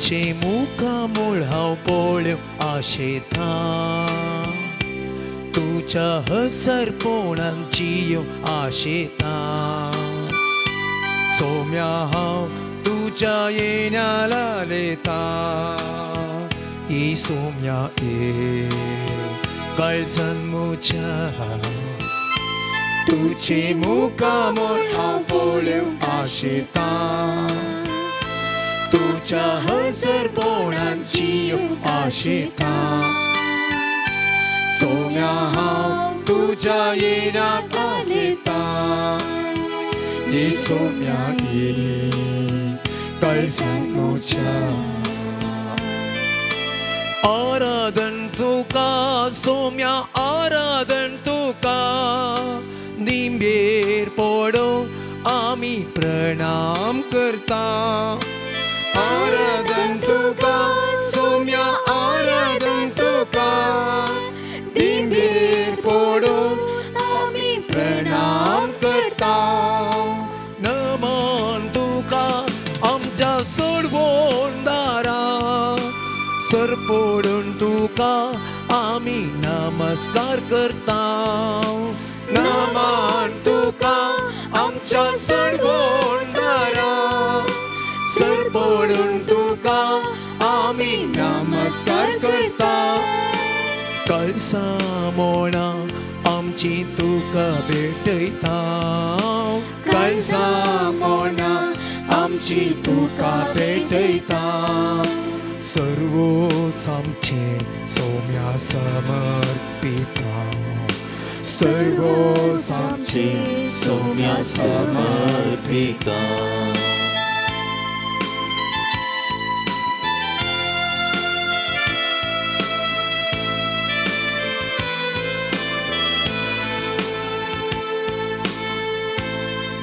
तुझे मुखामूळ हांव पळोवंक आशेता, तुज्या हसरपोणान जियोंक आशेता. सोम्या हांव तुज्या येण्या लालेता, ई सोम्या ये काळजान म्हज्या. तुझे मुखामूळ हांव पळोवंक आशेता, तुज्या हसरपोणान जियोंक आशेता. सोम्या हांव तुज्या येण्याक लालेता, ये सोम्या ये काळजान म्हज्या. आराधन तुका सोम्या, आराधन तुका, दिंबेर पडो आमी प्रणाम करता. आराधन तुका सोम्या, आराधन तुका, दिंबेर पडो आमी प्रणाम करता. नमन तुका आमच्या सोडवणदारा, सरपडून तुका आमी नमस्कार करता. नमन तुका आमच्या सोडवणदारा, सरपडून तुका आमी नमस्कार करता. कळसा मोणा आमची तुका भेटयता, कळसा मोणा आमची तुका भेटयता. सर्व आमचे सोम्या समर्पिता, सर्व आमचे सोम्या समर्पिता.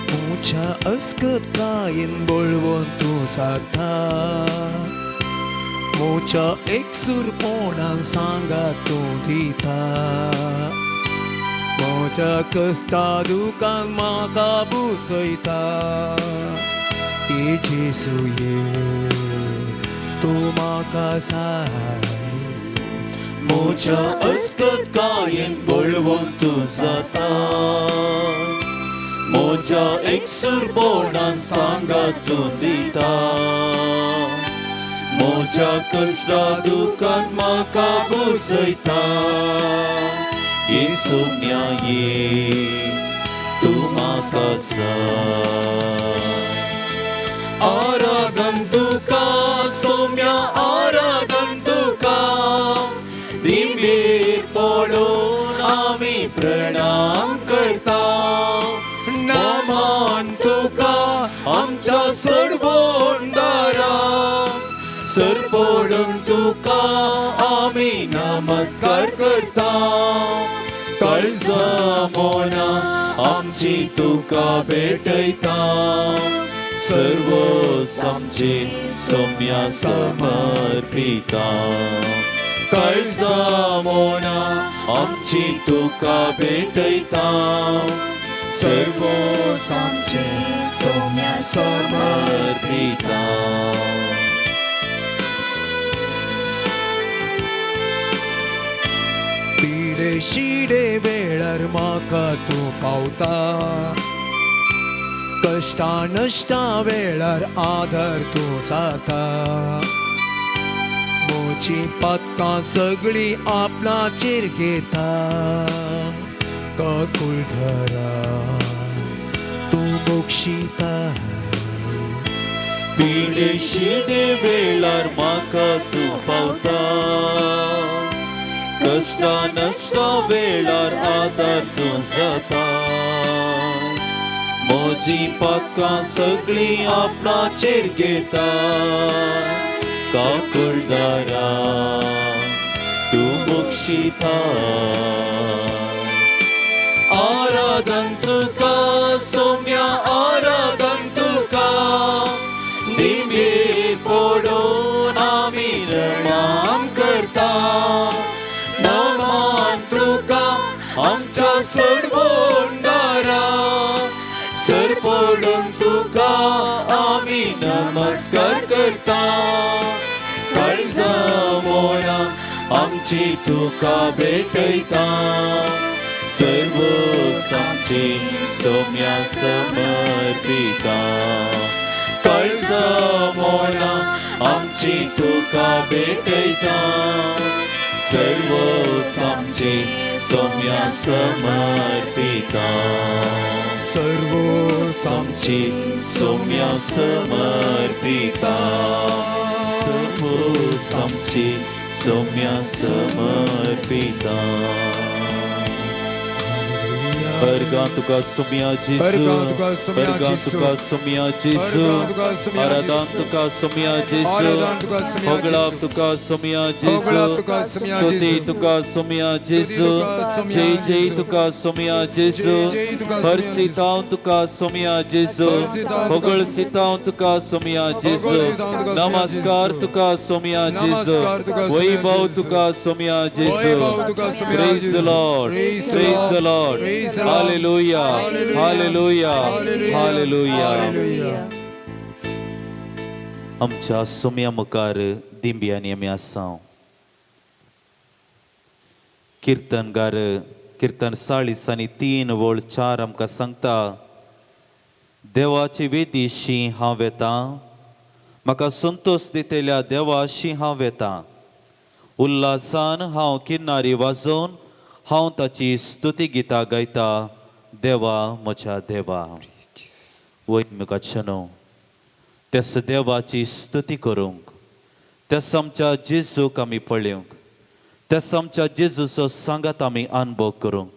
म्हज्या अस्कतायेन बळवंत तूं जाता, म्हज्या एकसूरपणान सांगात तूं दिता. म्हज्या कश्टा दुकान म्हाका बुसयता, ए जेसू ये तूं म्हाका जाय. म्हज्या अस्कतायेन बळवंत तूं जाता, म्हज्या एकसूरपणान सांगात तूं दिता. म्हज्या कश्टा दुकान म्हाका बुसयता, ये सोम्या ये तूं म्हाका जाय. आराधन तुका सोम्या, आराधन तुका, दिंबेर पडून आमी प्रणाम करता. नमन तुका आमच्या सोडवणदारा, सरपडून तुका आमी नमस्कार करता. काळजा मोना आमची तुका भेटयता, सर्व आमचे सोम्या समर्पिता. काळजा मोना आमची तुका भेटयता, सर्व आमचे सोम्या समर्पिता. पिडे शिडे वेळार म्हाका तूं पावता, कश्टा नश्टा वेळार आदार तूं जाता. म्हजी पातकां सगळीं आपणाचेर घेता, काकुळधरा तूं बक्षिता. पिडे शिडे वेळार म्हाका तूं पावता, कश्टा नश्टा वेळार आदार तूं जाता. म्हजी पातकां सगळीं आपणाचेर घेता, काकुळदारा तूं बक्षिता. आराधन तुका सोम्या, आराधन तुका, दिंबेर पडून आमी प्रणाम करता. नमन तुका आमच्या सोडवणदारा, सरपडून तुका आमी नमस्कार करता. आमची तुका भेटयता सर्व आमची सोम्या समर्पिता काळजा मोला आमची तुका भेटयता सर्व आमची सोम्या समर्पिता सर्व आमची सोम्या समर्पिता सर्व आमची सोम्या समर्पिता. अर्गां तुका सोम्या जेजू, अर्गां तुका सोम्या अर्गां जेजू, तुका सोम्या जेजू, अर्गां तुका सोम्या आराधन जेजू, तुका सोम्या जेजू, आराधन तुका सोम्या होगळाप जेजू, तुका सोम्या जेजू, होगळाप तुका सोम्या स्तुती जेजू, तुका सोम्या जेजू, तुका सोम्या जय जय जेजू, तुका सोम्या जेजू, जय जय तुका सोम्या हर्षितांव तुका सोम्या जेजू, हर्षितांव तुका होगळसितांव तुका सोम्या जेजू, होगळसितांव तुका सोम्या नमस्कार जेजू, तुका सोम्या जेजू, नमस्कार तुका सोम्या वैभव जेजू, तुका सोम्या जेजू. वैभव तुका सोम्या Praise the जेजू. Lord. Praise the Praise the Lord. Lord. Praise the Lord. Hallelujah. Hallelujah. Hallelujah. Hallelujah. Hallelujah. आमच्या सोम्या मुखार दिंब्यांनी आमी आसा. किर्तनगार किर्तन 40 आनी 3 वळ 4 आमकां सांगता, देवाची वेदीशी हांव वेतां, म्हाका संतोश दितल्या देवाशी हांव वेतां, उल्हासान हांव किन्नारी वाजोवन हांव ताची स्तुती गितां गायता, देवा म्हज्या देवा. वय मुखाचें न्हू त्यास देवाची स्तुती करूंक, त्यास आमच्या जेजूक आमी पळोवंक, त्यास आमच्या जेजूचो सांगात आमी अनुभव करूंक,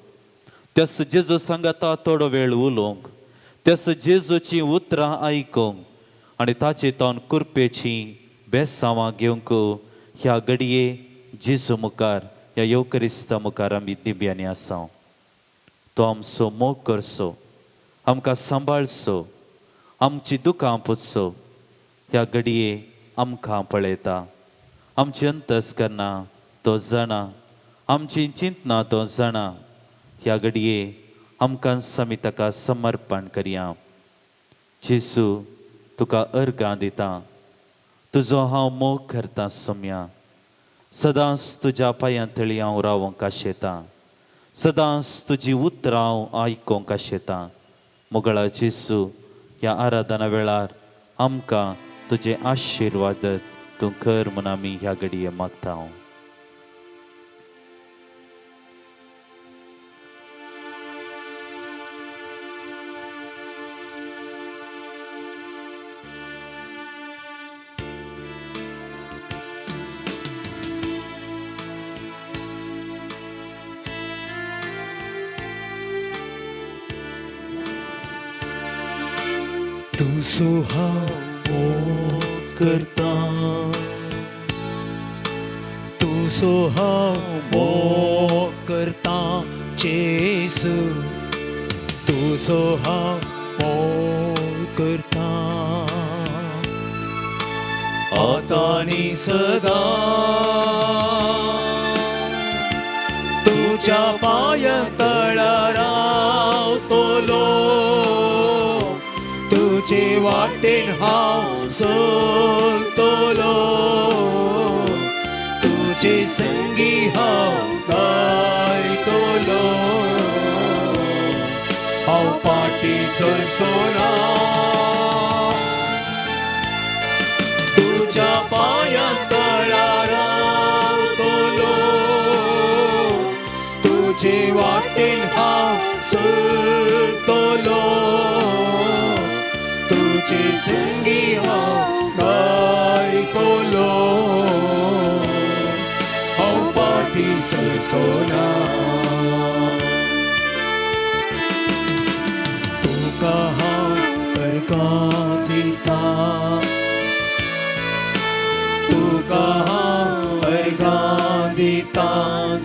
त्यास जेजू सांगाता थोडो वेळ उलोवंक, त्यास जेजूची उतरां आयकूंक आनी ताचे तावन कुरपेची बेसांवां घेवंक ह्या घडये जेजू मुखार ह्या येवक्रिस्ता मुखार आमी दिब्यांनी आसा. तो आमचो मोग करचो, आमकां सांबाळचो, आमची दुकां पुसचो. ह्या घडये आमकां पळयता, आमची अंतस्करणां तो जाणा, आमची चिंतना तो जाणा. ह्या घडये आमकां आमी ताका समर्पण करया. जेजू तुका अर्गां दिता, तुजो हांव मोग करता सोम्या, सदांच तुज्या पांयां तळी हांव रावंक आशेतां, सदांच तुजी उतरां हांव आयकूंक आशेतां. मोगळा जेजू ह्या आराधना वेळार आमकां तुजे आशिर्वाद तूं कर म्हूण आमी ह्या घडये मागता. तूं सोहावो करता, तूं सोहावो करता जेजू, तूं सोहावो करता आतां आनी सदां तुज्या पांयां तळा रावतलो, तुजे वाटेन हांव चलतलो, तुजे संगी हांव गायतलो, हांव फाटीं सरचो ना, तुज्या पांयां तळा रावतलो, तुजे वाटेन हांव चलतलो, तुजे संगी हांव गायतलो, हांव फाटीं सरचो ना. तुका हांव अर्गां दिता, तुका हांव अर्गां दिता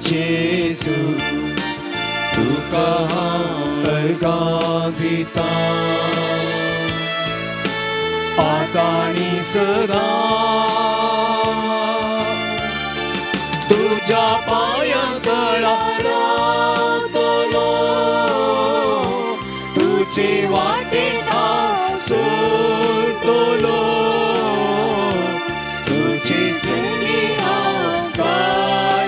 जेजू, तुका हांव अर्गां दिता आतां आनी सदां तुज्या पांयां तळा रावतलो, तुजे वाटेन हांव चलतलो, तुजे संगी हांव गायतलो,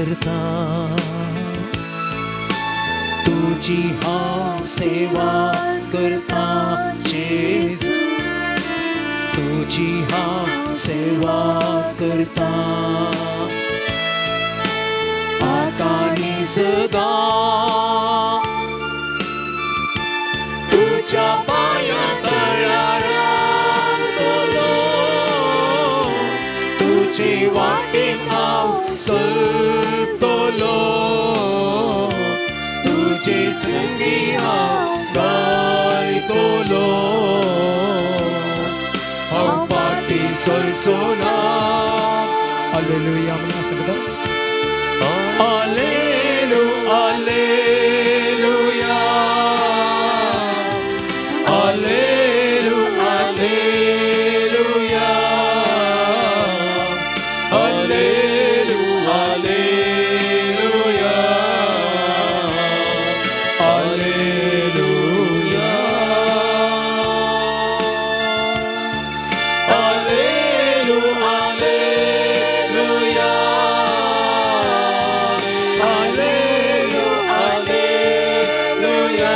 करता, तुजी हांव सेवा करता जेजू, तुजी हांव सेवा करता, आतां आनी सदां तुज्या पांयां तळार रावतलो, तुजे वाटेन हांव चलतलो, तुजे संगी हांव गायतलो, हांव फाटीं सरचो ना. हालेलुया म्हणून सांगता. Allelu, alleluia, allelu, alleluia, allelu, alleluia, alleluia, allelu, alleluia, allelu, alleluia, allelu, alleluia, alleluia,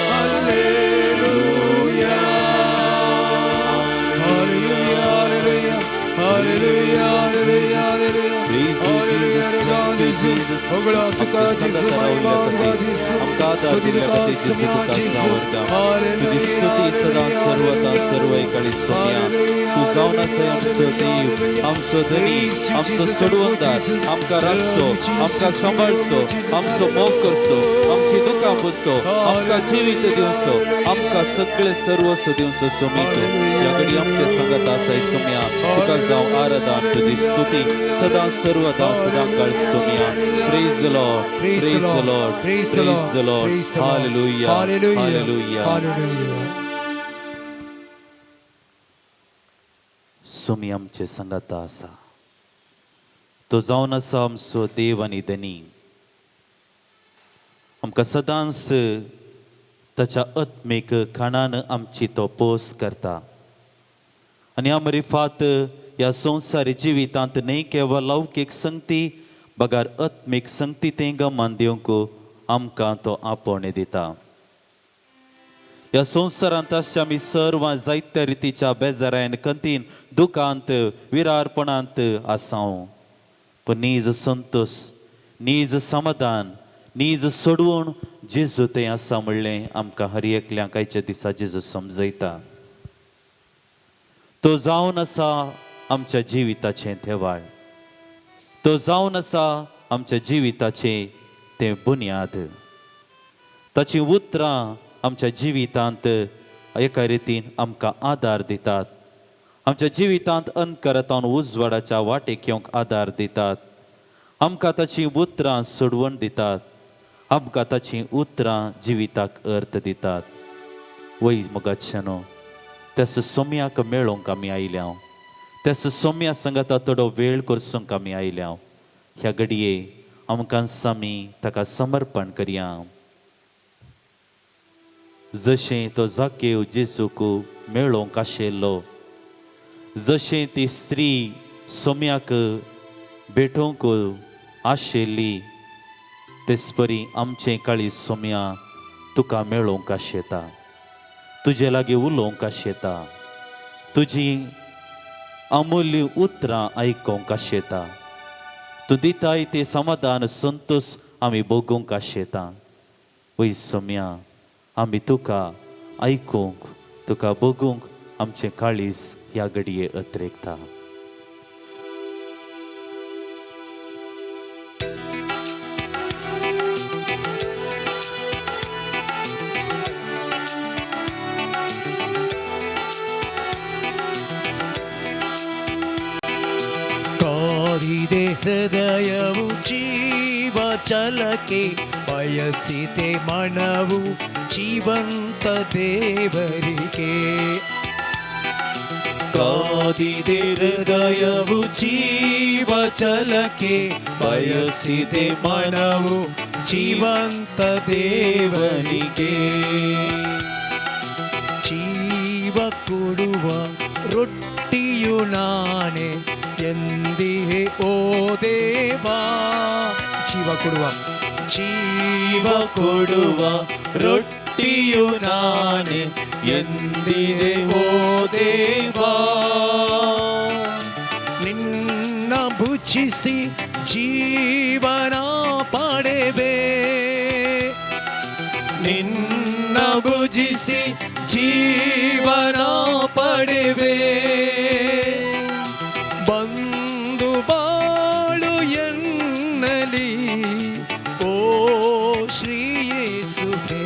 hallelujah, hallelujah, hallelujah, hallelujah. Praise you, Jesus. Thank you, Jesus. होगळा तुका आमच्या जेजू, सांगाता महिमा रावल्या तुका खातीर, जेजू, आमकां आदार स्तुती दिल्ल्या तुका खातीर जेजू सोम्या तुका जेजू. सांवरता. तुजी स्तुती सदां सर्वता सर्व एकाळी सोम्या. तूं जावन आसाय आमचो देव, आमचो धनी, आमचो सोडवणदार, आमकां राखचो, आमकां सांबाळचो, आमचो मोग करचो, आमची दुकां पुसचो, आमकां जिवीत दिवचो, आमकां सगळें सर्वस्व दिवचो सोमी तूं. ह्या घडी आमच्या सांगाता आसाय सोम्या. तुका जावं आराधन, तुजी स्तुती सदां सर्वदा सदां काळ Saumya. Praise the Lord. Praise the Lord. Praise the Lord. Praise the Lord. Praise the Lord. Hallelujah. Hallelujah. Hallelujah. Hallelujah. Somi आमचे सांगाता आसा. तो जावन आसा आमचो देव आनी धनी. आमकां सदांच ताच्या आत्मीक खाणान आमची तो पोस करता. आनी आमरिफात ह्या संवसारी जिवितांत न्हय केवळ लौकीक संगती बगर आत्मीक संगती तें गमान दिवंक आमकां तो आपोवणें दिता. ह्या संवसारांत आसच्या आमी सर्वां जायत्या रितीच्या बेजारायन, कंतीन, दुखांत, विरारपणांत आसाव. पूण नीज संतोश, नीज समाधान, नीज सोडवण जेजू तें आसा म्हणलें आमकां हर एकल्यांक आयच्या दिसा जेजू समजयता. तो जावन आसा आमच्या जिविताचें देवाळ, तो जावन आसा आमच्या जिविताचें तें बुन्याद. ताचीं उतरां आमच्या जिवितांत एका रितीन आमकां आदार दितात, आमच्या जिवितांत अंतकरतान उजवाडाच्या वाटेक येवंक आदार दितात, आमकां ताचीं उतरां सोडवण दितात, आमकां ताचीं उतरां जिविताक अर्थ दितात. वय मोगाच्यानो, त्या सोम्याक मेळोवंक आमी आयल्या, त्या सोम्या सांगाता थोडो वेळ करसूंक आमी आयल्या. ह्या घडये आमकां आमी ताका समर्पण करया. जशें तो जाकेव जेजूक मेळोवंक आशिल्लो, जशें ती स्त्री सोम्याक भेटोवंक आशिल्ली, तेच परी आमचें काळी सोम्या तुका मेळोवंक आशेता, तुजे लागीं उलोवंक आशेता, तुजी अमूल्य उतरां आयकोंक आशेता, तूं दिताय तें समाधान संतोश आमी भोगूंक आशेता. वय सोम्या, आमी तुका आयकूंक, तुका भोगूंक आमचें काळीज ह्या घडये अत्रेकता. ಕಾದಿದೆ ಹೃದಯವು ಜೀವ ಚಲಕೆ, ಬಯಸಿದೆ ಮನವು ಜೀವಂತ ದೇವರಿಗೆ. ಕಾದಿದೆ ಹೃದಯವು ಜೀವ ಚಲಕೆ, ಬಯಸಿದೆ ಮನವು ಜೀವಂತ ದೇವರಿಗೆ. ಜೀವ ಕೊಡುವ ರೊಟ್ಟಿಯು ನಾನೇ ಎಂದಿಹೆ ಓ ದೇವಾ. ಜೀವ ಕೊಡುವ, ಜೀವ ಕೊಡುವ ರೊಟ್ಟಿಯು ನಾನೇ ಎಂದಿಹೆ ಓ ದೇವಾ. ನಿನ್ನ ಭುಜಿಸಿ ಜೀವನ ಪಡೆವೆ, ನಿನ್ನ ಭುಜಿಸಿ ಜೀವನ ಪಡೆವೆ. ಬಂದು ಬಾಳು ಎನ್ನಲಿ ಓ ಶ್ರೀಯೇಸುವೆ,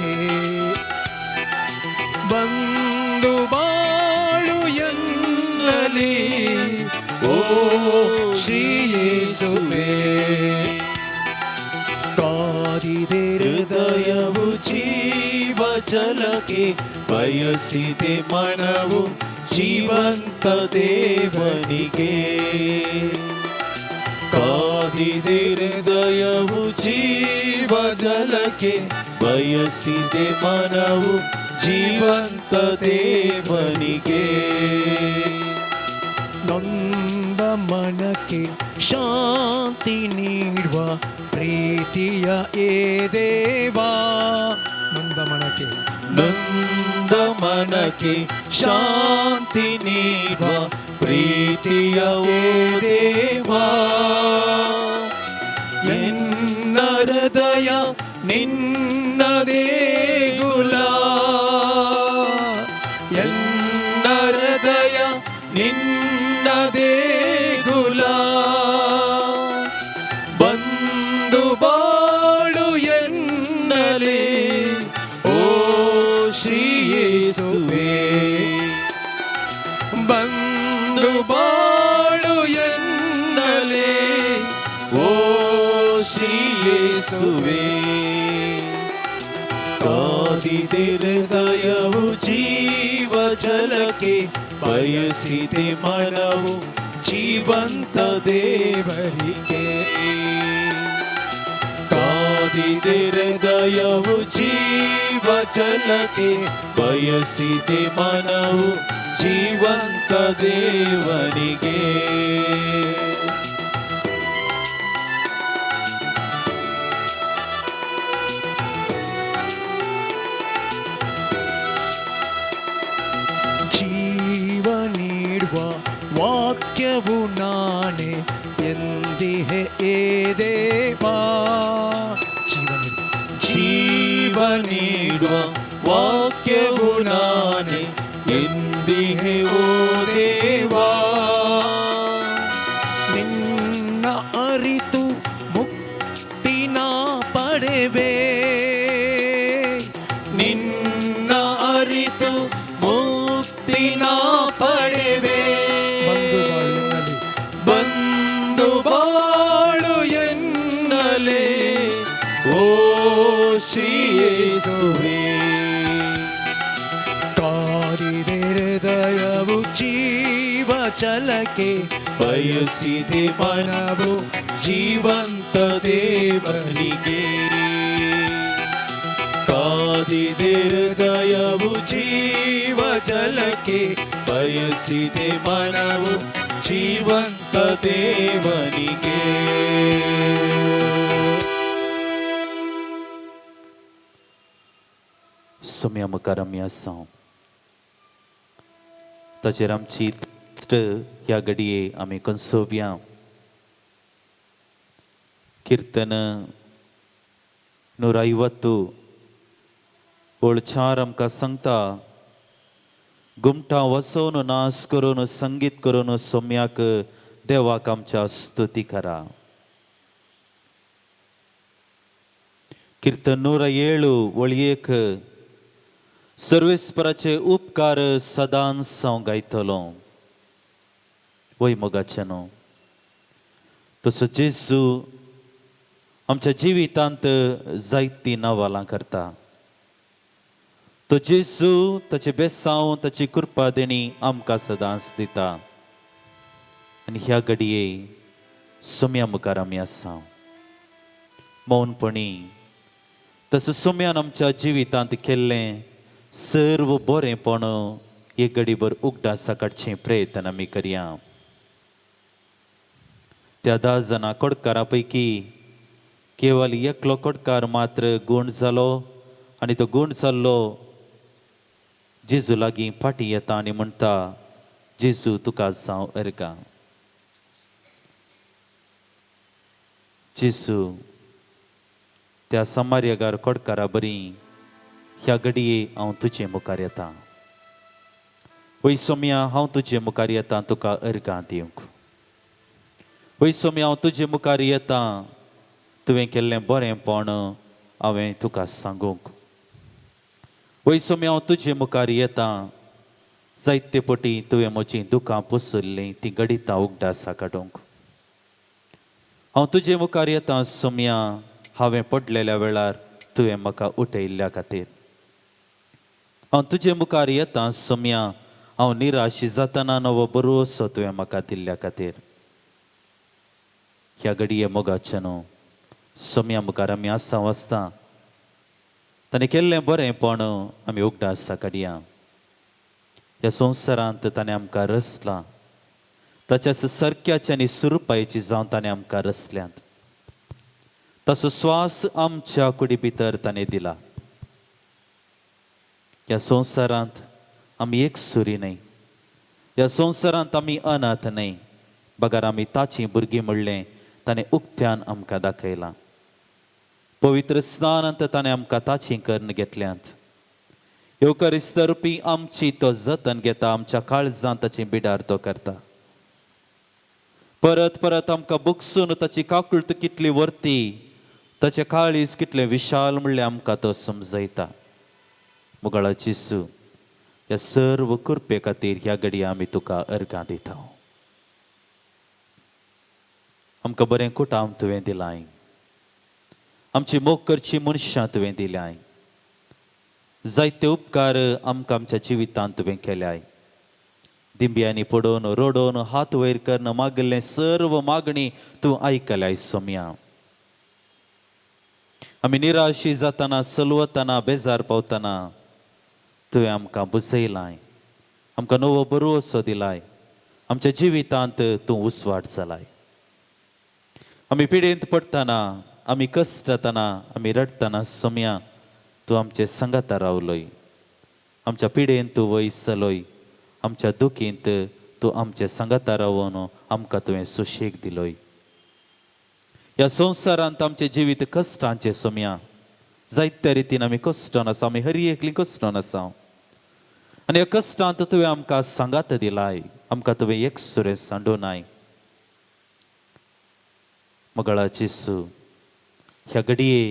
ಬಂದು ಬಾಳು ಎನ್ನಲಿ ಓ ಶ್ರೀಯೇಸುವೆ. ಕಾದಿದೆ ಹೃದಯವು ಜೀವ ಜಲಕ್ಕೆ, ಬಯಸಿದೆ ಮನವು ಜೀವಂತ ದೇವನಿಗೆ. ಕಾದಿದೆ ಹೃದಯವು ಜೀವ ಜಲಕ್ಕೆ, ಬಯಸಿದೆ ಮನವು ಜೀವಂತ ದೇವನಿಗೆ. ನೊಂದ ಮನಕ್ಕೆ ಶಾಂತಿ ನೀಡುವ ಪ್ರೀತಿಯ ಏ ದೇವಾ. ನೊಂದ ಮನಕ್ಕೆ, ನೊಂದ ಮನಕ್ಕೆ ಶಾಂತಿ ನೀಡುವ ಪ್ರೀತಿಯ ಓ ದೇವಾ. ಎನ್ನ ಹೃದಯ ನಿನ್ನ ದೇಗುಲ, ಎನ್ನ ಹೃದಯ ನಿನ್ನ ದೇಗುಲ. ಬಂದು ಬಾಳು ಎನ್ನಲಿ ಓ ಶ್ರೀಯೇಸುವೆ, ಬಂದು ಬಾಳು ಎನ್ನಲಿ ಓ ಶ್ರೀಯೇಸುವೆ. ಕಾದಿದೆ ಹೃದಯವು ಜೀವ ಜಲಕ್ಕೆ, ಬಯಸಿದೆ ಮನವು ಜೀವಂತ ದೇವರಿಗೆ. ಕಾದಿದೆ ಹೃದಯವು ಜೀವ ಜಲಕ್ಕೆ, ಬಯಸಿದೆ ಮನವು ಜೀವಂತ ದೇವನಿಗೆ. ಜೀವ ನೀಡುವ ವಾಕ್ಯವು ನಾನೇ ಎಂದಿಹೆ ಏ ದೇವಾ. ಜೀವ ನೀಡುವ, ಜೀವ ನೀಡುವ ವಾಕ್ಯವು ನಾನೇ ಎಂದಿಹೆ ಓ ದೇವಾ. ನಿನ್ನ ಅರಿತು ಮುಕ್ತಿ ನಾ ಪಡೆವೆ, ನಿನ್ನ ಅರಿತು ಮುಕ್ತಿ ನಾ ಪಡೆವೆ. ಬಂದು ಬಾಳು ಎನ್ನಲಿ, ಬಂದು ಬಾಳು ಎನ್ನಲೇ ಓ ಶ್ರೀಯೇಸುವೆ. ಕಾದಿದೆ ಹೃದಯವು ಜೀವ ಚಲಕೆ, ಬಯಸಿದೆ ಮನವು ಜೀವಂತ ದೇವನಿಗೆ. ಕಾದಿದೆ ಹೃದಯವು ಜೀವ ಜಲಕ್ಕೆ, ಬಯಸಿದೆ ಮನವು ಜೀವಂತ ದೇವನಿಗೆ. सोम्या मुखार आमी आसा, ताचेर आमची इश्ट ह्या घडये आमी कंसोवया. कीर्तन 150 ओळ 4 आमकां सांगता, गुमटां वसोवन नाच करून संगीत करून सोम्याक देवाक आमच्या स्तुती करा. कीर्तन 107 ओळ 1, सर्वेस्पराचे उपकार सदांच हांव गायतलो. वय मोगाचें न्हू, तसो जेजू आमच्या जिवितांत जायतीं नवालां करता. तो जेजू ताचे बेसांव ताची कृपा देणी आमकां सदांच दिता. आनी ह्या घडये सोम्या मुखार आमी आसा मौनपणी तसो सोम्यान आमच्या जिवितांत केल्लें सर्व बरेंपण एक घडीभर उगडासा काडचें प्रयत्न आमी करया. त्या 10 जाणां कोडकारा पैकी केवल एकलो कोडकार मात्र गूण जालो आनी तो गूण जाल्लो जेजू लागीं फाटीं येता आनी म्हणटा, जेजू तुका जावं अर्गां. जेजू त्या समार्यगार कोडकारा बरी ह्या घडये हांव तुजे मुखार येता. वय सोम्या, हांव तुजे मुखार येता तुका अर्गां दिवंक. वय सोम्या, हांव तुजे मुखार येता तुवें केल्लें बरेंपण हांवें तुका सांगूंक. वय सोम्या, हांव तुजे मुखार येता जायते पटी तुवें म्हजीं दुकां पुसल्लीं तीं घडितां उगडासा काडूंक. हांव तुजे मुखार येता सोम्या, हांवें पडलेल्या वेळार तुवें म्हाका उठयल्ल्या खातीर. हांव तुजे मुखार येता सोम्या, हांव निराश जातना नवो भरवसो तुवें म्हाका दिल्ल्या खातीर. ह्या घडये मोगाचें न्हू सोम्या मुखार आमी आसा वाचता ताणें केल्लें बरेंपण आमी उगडासा काडया. ह्या संवसारांत ताणें आमकां रचलां, ताच्या सारक्याची आनी सुरुपायेची जावन ताणें आमकां रचल्यांत. ताचो स्वास आमच्या कुडी भितर ताणें दिला. ह्या संवसारांत आमी एक सुरी न्हय, ह्या संवसारांत आमी अनाथ न्हय, बगर आमी ताचीं भुरगीं म्हणलें ताणें उक्त्यान आमकां दाखयलां. पवित्र स्नानांत ताणें आमकां ताचीं करून घेतल्यांत. येवकारिस्त रुपी आमची तो जतन घेता, आमच्या काळजांत ताची बिडार तो करता. परत परत आमकां बुकसून ताची काकूळट कितली वर्ती, ताचें काळीज कितलें विशाल म्हणलें आमकां तो समजयता. मुगाळा जेजू, ह्या सर्व कृपे खातीर ह्या घडये आमी तुका अर्गां दिता. आमकां बरें कुटाम तुवें दिलाय, आमची मोग करची मनशां तुवें दिल्याय, जायते उपकार आमकां आमच्या जिवितांत तुवें केल्याय. दिंब्यांनी पडोवन रडोवन हात वयर करून मागिल्लें सर्व मागणी तूं आयकल्याय सोम्या. आमी निराशी जातना, सलवतना, बेजार पावतना तुवें आमकां बुजयलाय, आमकां नवो भरवसो दिलाय, आमच्या जिवितांत तूं उसवाट जालाय. आमी पिडेंत पडटना, आमी कश्टतना, आमी रडटना सोम्या तूं आमचे सांगाता रावलोय. आमच्या पिडेंत तूं वयस जालोय, आमच्या दुखींत तूं आमचे सांगाता रावन आमकां तुवें सुशेग दिलोय. ह्या संवसारांत आमचें जिवीत कश्टांचें सोम्या, जायत्या रितीन आमी कश्टोन आसा, आमी हर एकली कश्टोन आसा आनी ह्या कश्टांत तुवें आमकां सांगात दिलाय, आमकां तुवें एकसुरें सांडूनाय. मगळा जेजू, ह्या घडये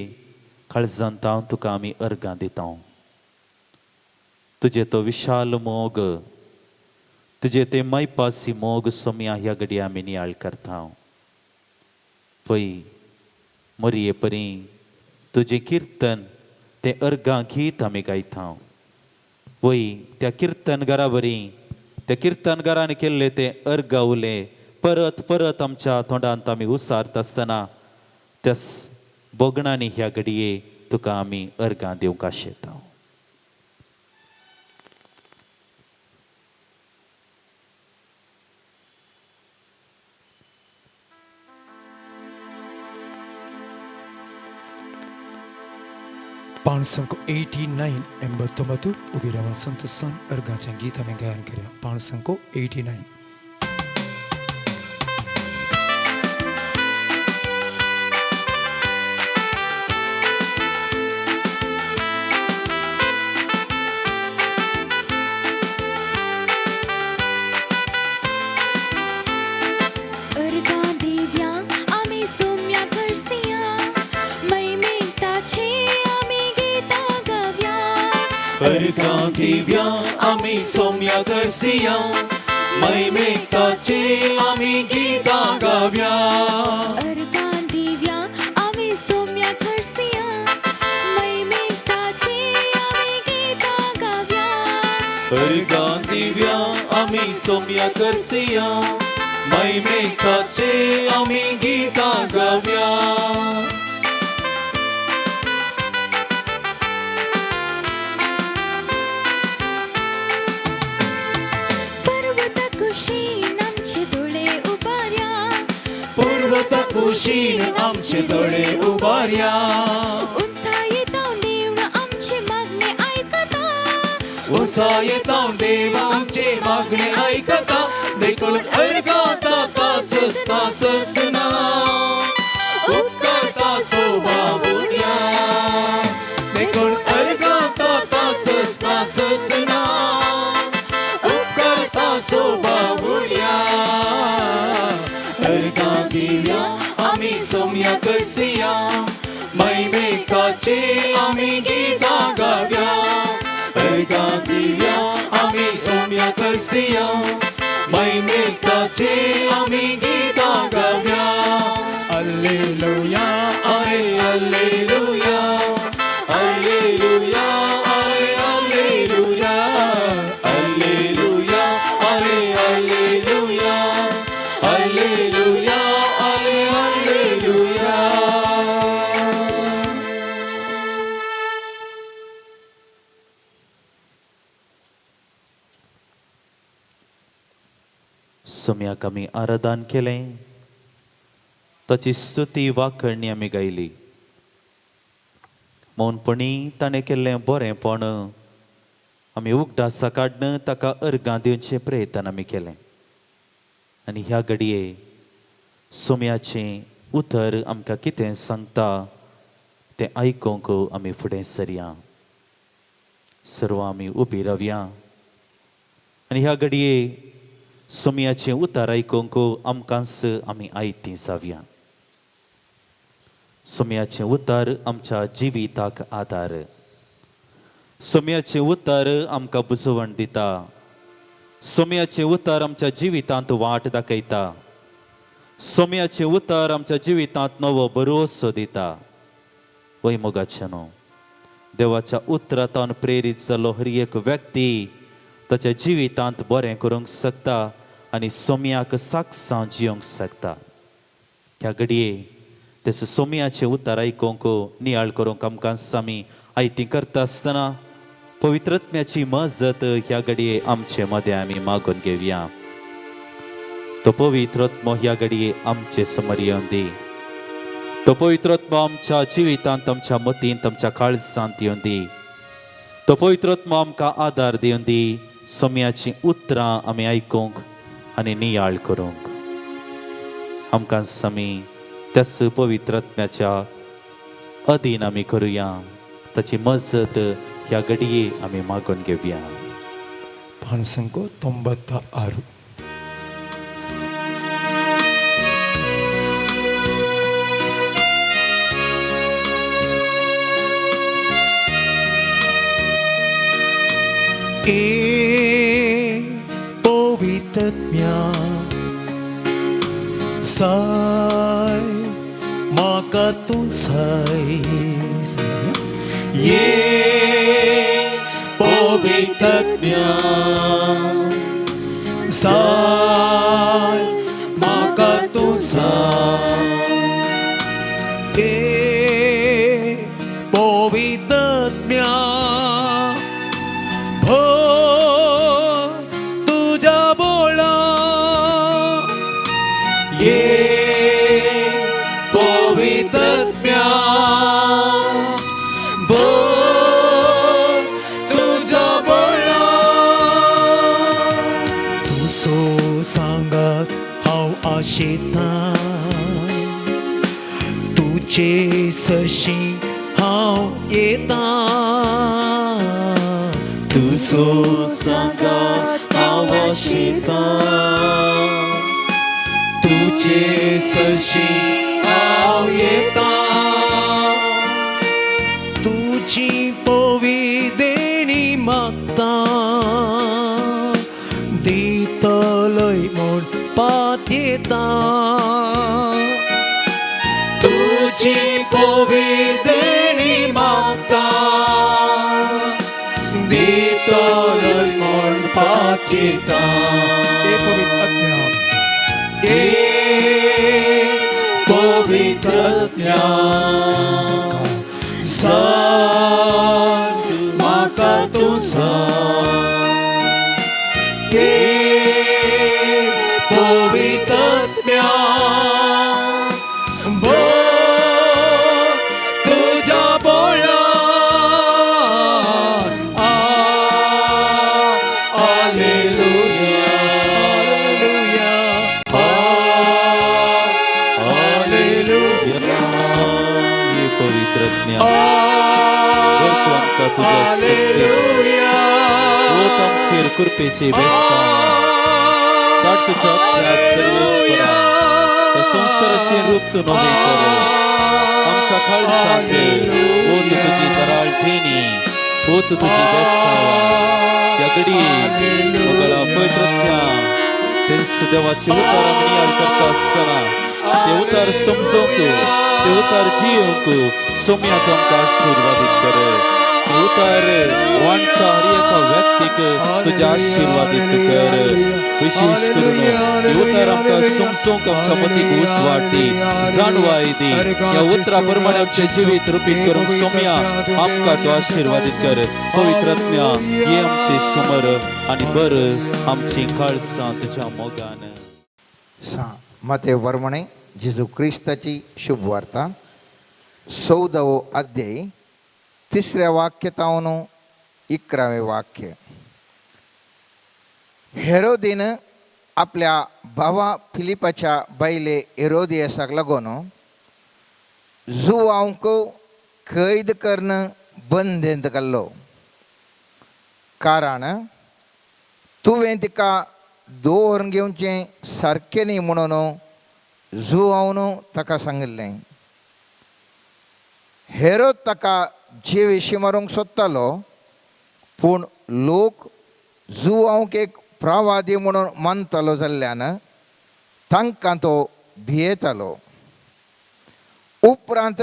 काळजांत हांव तुका आमी अर्गां दिता. तुजें तो विशाल मोग, तुजें तें मायपासी मोग सोम्या ह्या घडये आमी नियाळ करता. पय मरये परी तुजें किर्तन तें अर्गां गीत आमी गायता. वय त्या किर्तनगारा बरी, त्या किर्तनगारान केल्ले तें अर्गां उले परत परत आमच्या तोंडांत आमी उसारता आसतना त्या भोगणांनी ह्या घडये तुका आमी अर्गां दिवंक आशेता. पाणसंक 89 89 उबी रावन संतोषान अर्गाचें गीत आमी गायन करया. पाणसंक 89. अर्गां दिव्या आमी सोम्या करसिया, महिमेताचे आमी गीतां गाव्या. अर्गां दिव्या आमी सोम्या करसिया, महिमेताचे आमी गीतां गाव्या. अर्गां दिव्या आमी सोम्या करसिया, महिमेताचे आमी गीतां गाव्या. आशीन आमचे दोळे उबारया. उंचायेतावन देव आमचे मागणे आयकता. उंचायेतावन देव आमचे मागणे आयकता. देखून अर्गां ताका ससना ससना. उपकारता सोबावुया. देखून अर्गां ताका ससना ससना. उपकारता सोबावुया. अर्गां दिया आमी सोम्या करसिया. मैमेकाचे आमी गितां गाव्या. अर्गां दिया आमी सोम्या करसिया. मैमेकाचे आमी गितां गाव्या. Alleluia, alleluia, alleluia, alleluia, alleluia, alleluia, alleluia, alleluia. सोम्याक आमी आराधन केलें, ताची स्तुती वाखणी आमी गायली. मौनपणी ताणें केल्लें बरेंपण आमी उगडासा काडून ताका अर्गां दिवचें प्रयत्न आमी केलें. आनी ह्या घडये सोम्याचें उतर आमकां कितें सांगता तें आयकूंक आमी फुडें सरया. सर्व आमी उबी रावया आनी ह्या घडये सोम्याचें उतर आयकूंक आमकांच आमी आयतीं जावया. सोम्याचें उतर आमच्या जिविताक आदार. सोम्याचें उतर आमकां बुजवण दिता. सोम्याचें उतर आमच्या जिवितांत वाट दाखयता. सोम्याचें उतर आमच्या जिवितांत नवो भरोसो दिता. वय मोगाचें न्हू, देवाच्या उतरांतल्यान प्रेरीत जाल्लो हर एक व्यक्ती ताच्या जिवितांत बरें करूंक शकता आनी सोम्याक साक्षां जियोंक शकता. ह्या घडये तेचो सोम्याचें उतर आयकूंक नियाळ करूंक आमकां आमी आयती करता आसतना पवित्रत्म्याची मजत ह्या घडये आमचे मदें आमी मागून घेवया. तो पवित्रत्मो ह्या घडये आमचे समोर येवन दी. तो पवित्रत्मो आमच्या जिवितांत, आमच्या मतींत, आमच्या काळजांत येवन दी. तो पवित्रत्मो आमकां आदार दिवन दी सोम्याचीं उतरां आमी आयकूंक आनी नियाळ करूंक. आमकां आमी त्याच पवित्रत्म्याच्या अधीन आमी करुया. ताची मजत ह्या घडये आमी मागून घेवया. पाणसंको 96. ए पवित्रत्म्या साय म्हाका तूं साय. ये पवित्रत्म्या साय म्हाका तूं साय. ए पवित्रत्म्या भो तुझ्या बोळा. ये पवित्रत्म्या भो तुझ्या बोळा. तुजो सांगात हांव आशेतां, तुजे सरशीं हांव येतां. तुजो सांगात हांव आशेतां, तुजे सरशीं हांव येतां. तुजी पवी देणी मागता, दितलय म्हूण पातयेता. तुजी पवी देणी मागता, दितलय म्हूण पातयेता. ए पवित्रत्म्या, ए पवित्रत्म्या साय म्हाका तूं साय. ए पवित्रत्म्या तुज्या शक्तीन. ओत आमचेर कृपेचे बेसांव, धाड तुजो आत्म्याक सर्वेस्परा. त्या संवसाराचें रूप तूं नवें कर. आमच्या काळजांत ओत तुजी दराळ ठेणी, ओत तुजी बेसांव. ह्या घडये मंगळा पवित्र तेच देवाचे उतार आमी नियाळ करता आसतना ते उतार समजोवंक, ते उतार जियोवंक सोम्याक आमकां आशिर्वादीत कर. ते उतार वांटचा हर एका व्यक्तीक तुज्या आशिर्वादीत कर. विशेष करून हे उतार आमकां समजोवंक आमच्या मतीक उजवाड दी, जाणवाय दी. ह्या उतरा प्रमाणे आमचें जिवीत रुपीत करून सोम्या आमकां तूं आशिर्वादीत कर. पवित्र आत्म्या, ये आमचे समर आनी बर आमची काळसां तुज्या मोगान. सा माते वर्मणे जेजू क्रिस्ताची शुभवार्ता 14वो अध्याय 3ऱ्या वाक्य तावन 11वें वाक्य. हेरोदीन आपल्या भावा फिलिपाच्या बायले हेरोदियसाक लागून जुवांक कैद करून बंदेंत घाल्लो, कारण तुवें तिका दवरून घेवचें सारकें न्ही म्हणून जुवावन ताका सांगिल्लें. हेरोद ताका जिवेशी मारूंक सोदतालो, पूण लोक जुवांक एक प्रवादी म्हणून मानतालो जाल्ल्यान तांकां तो भियेतालो. उपरांत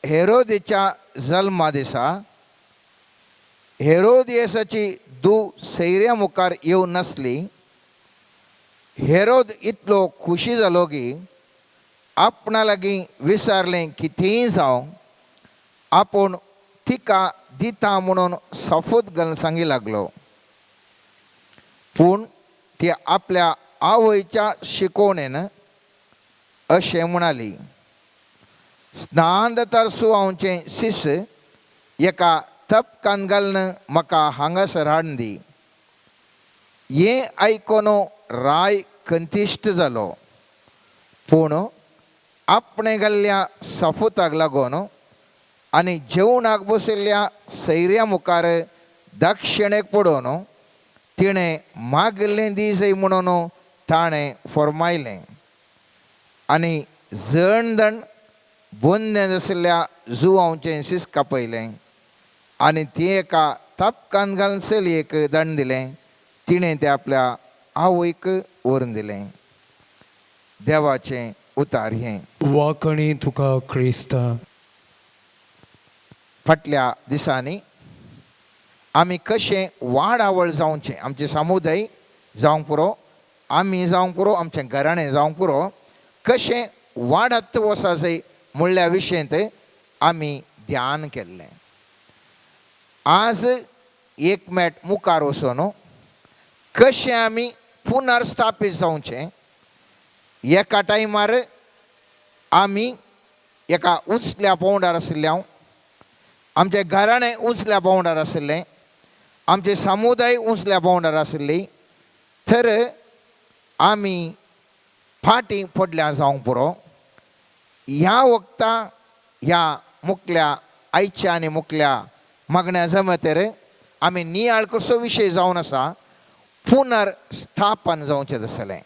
हेरोदीच्या जल्मा दिसा हेरोदियसाची धूव सैऱ्या मुखार येवन नासली. हेरोद इतलो खुशी जालो की आपणा लागीं विचारलें कितेंय जावं आपूण तिका दिता म्हणून सफूत घालून सांगी लागलो. पूण ती आपल्या आवयच्या शिकवणेन अशें म्हणाली, स्नान जाता सुवांवचें शिस एका तपकान घालून म्हाका हांगासर हाडून दी. हें आयकून राय कंतिश्ट जालो, पूण आपणें घाल्ल्या सफुताक लागून आनी जेवणाक बशिल्ल्या सैऱ्या मुखार दक्षिणेक पडोवन तिणें मागिल्लें दी जाय म्हणून ताणें फॉर्मायलें आनी जण दण बंदें आशिल्ल्या जुवांचें शीस कापयलें आनी ती एका तपकान घालून चलयेक दंड दिलें. तिणें तें आपल्या आवयक व्हरून दिलें. देवाचें उतार हें. वाकणी तुका क्रिस्ता. फाटल्या दिसांनी आमी कशें वाडावळ जावचें, आमचें समुदाय जावंक पुरो, आमी जावंक पुरो, आमचें घराणें जावंक पुरो, कशें वाडत वचा जाय म्हणल्या विशयांत आमी ध्यान केल्लें. आज एक मेट मुखार वचून कशें आमी पुनर्स्थापीत जावचें. एका टायमार आमी एका उंचल्या पांवड्यार आशिल्ले, हांव आमचें घराणें उंचल्या पांवड्यार आशिल्लें, आमचें समुदाय उंचल्या पांवड्यार आशिल्ली, तर आमी फाटीं पडल्या जावंक पुरो. ह्या वखता ह्या मुखल्या आयच्या आनी मुखल्या मागण्या जमतेर आमी नियाळ कसो विशय जावन आसा पुनर्स्थापन जावचें आसलें.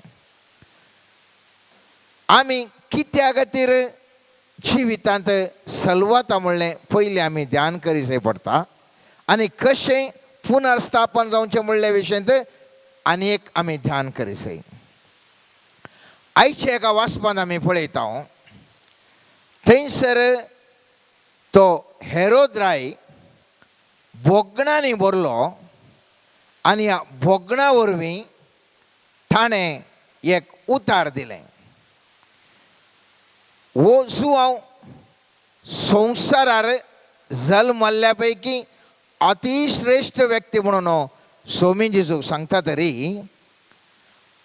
आमी कित्या खातीर जिवितांत सलवता म्हणलें पयलीं आमी ध्यान करी जाय पडटा आनी कशें पुनर्स्थापन जावचें म्हणल्या विशयांत आनी एक आमी ध्यान करी जाय. आयच्या एका वाचपांत आमी पळयता थंयसर तो हेरोद राय भोगणांनी भरलो आनी ह्या भोगणा वरवीं ताणें एक उतार दिलें. हो जुवांव संवसारार जल्मल्ल्या पैकी अतिश्रेश्ठ व्यक्ती म्हणून सोमी जेजूक सांगता, तरी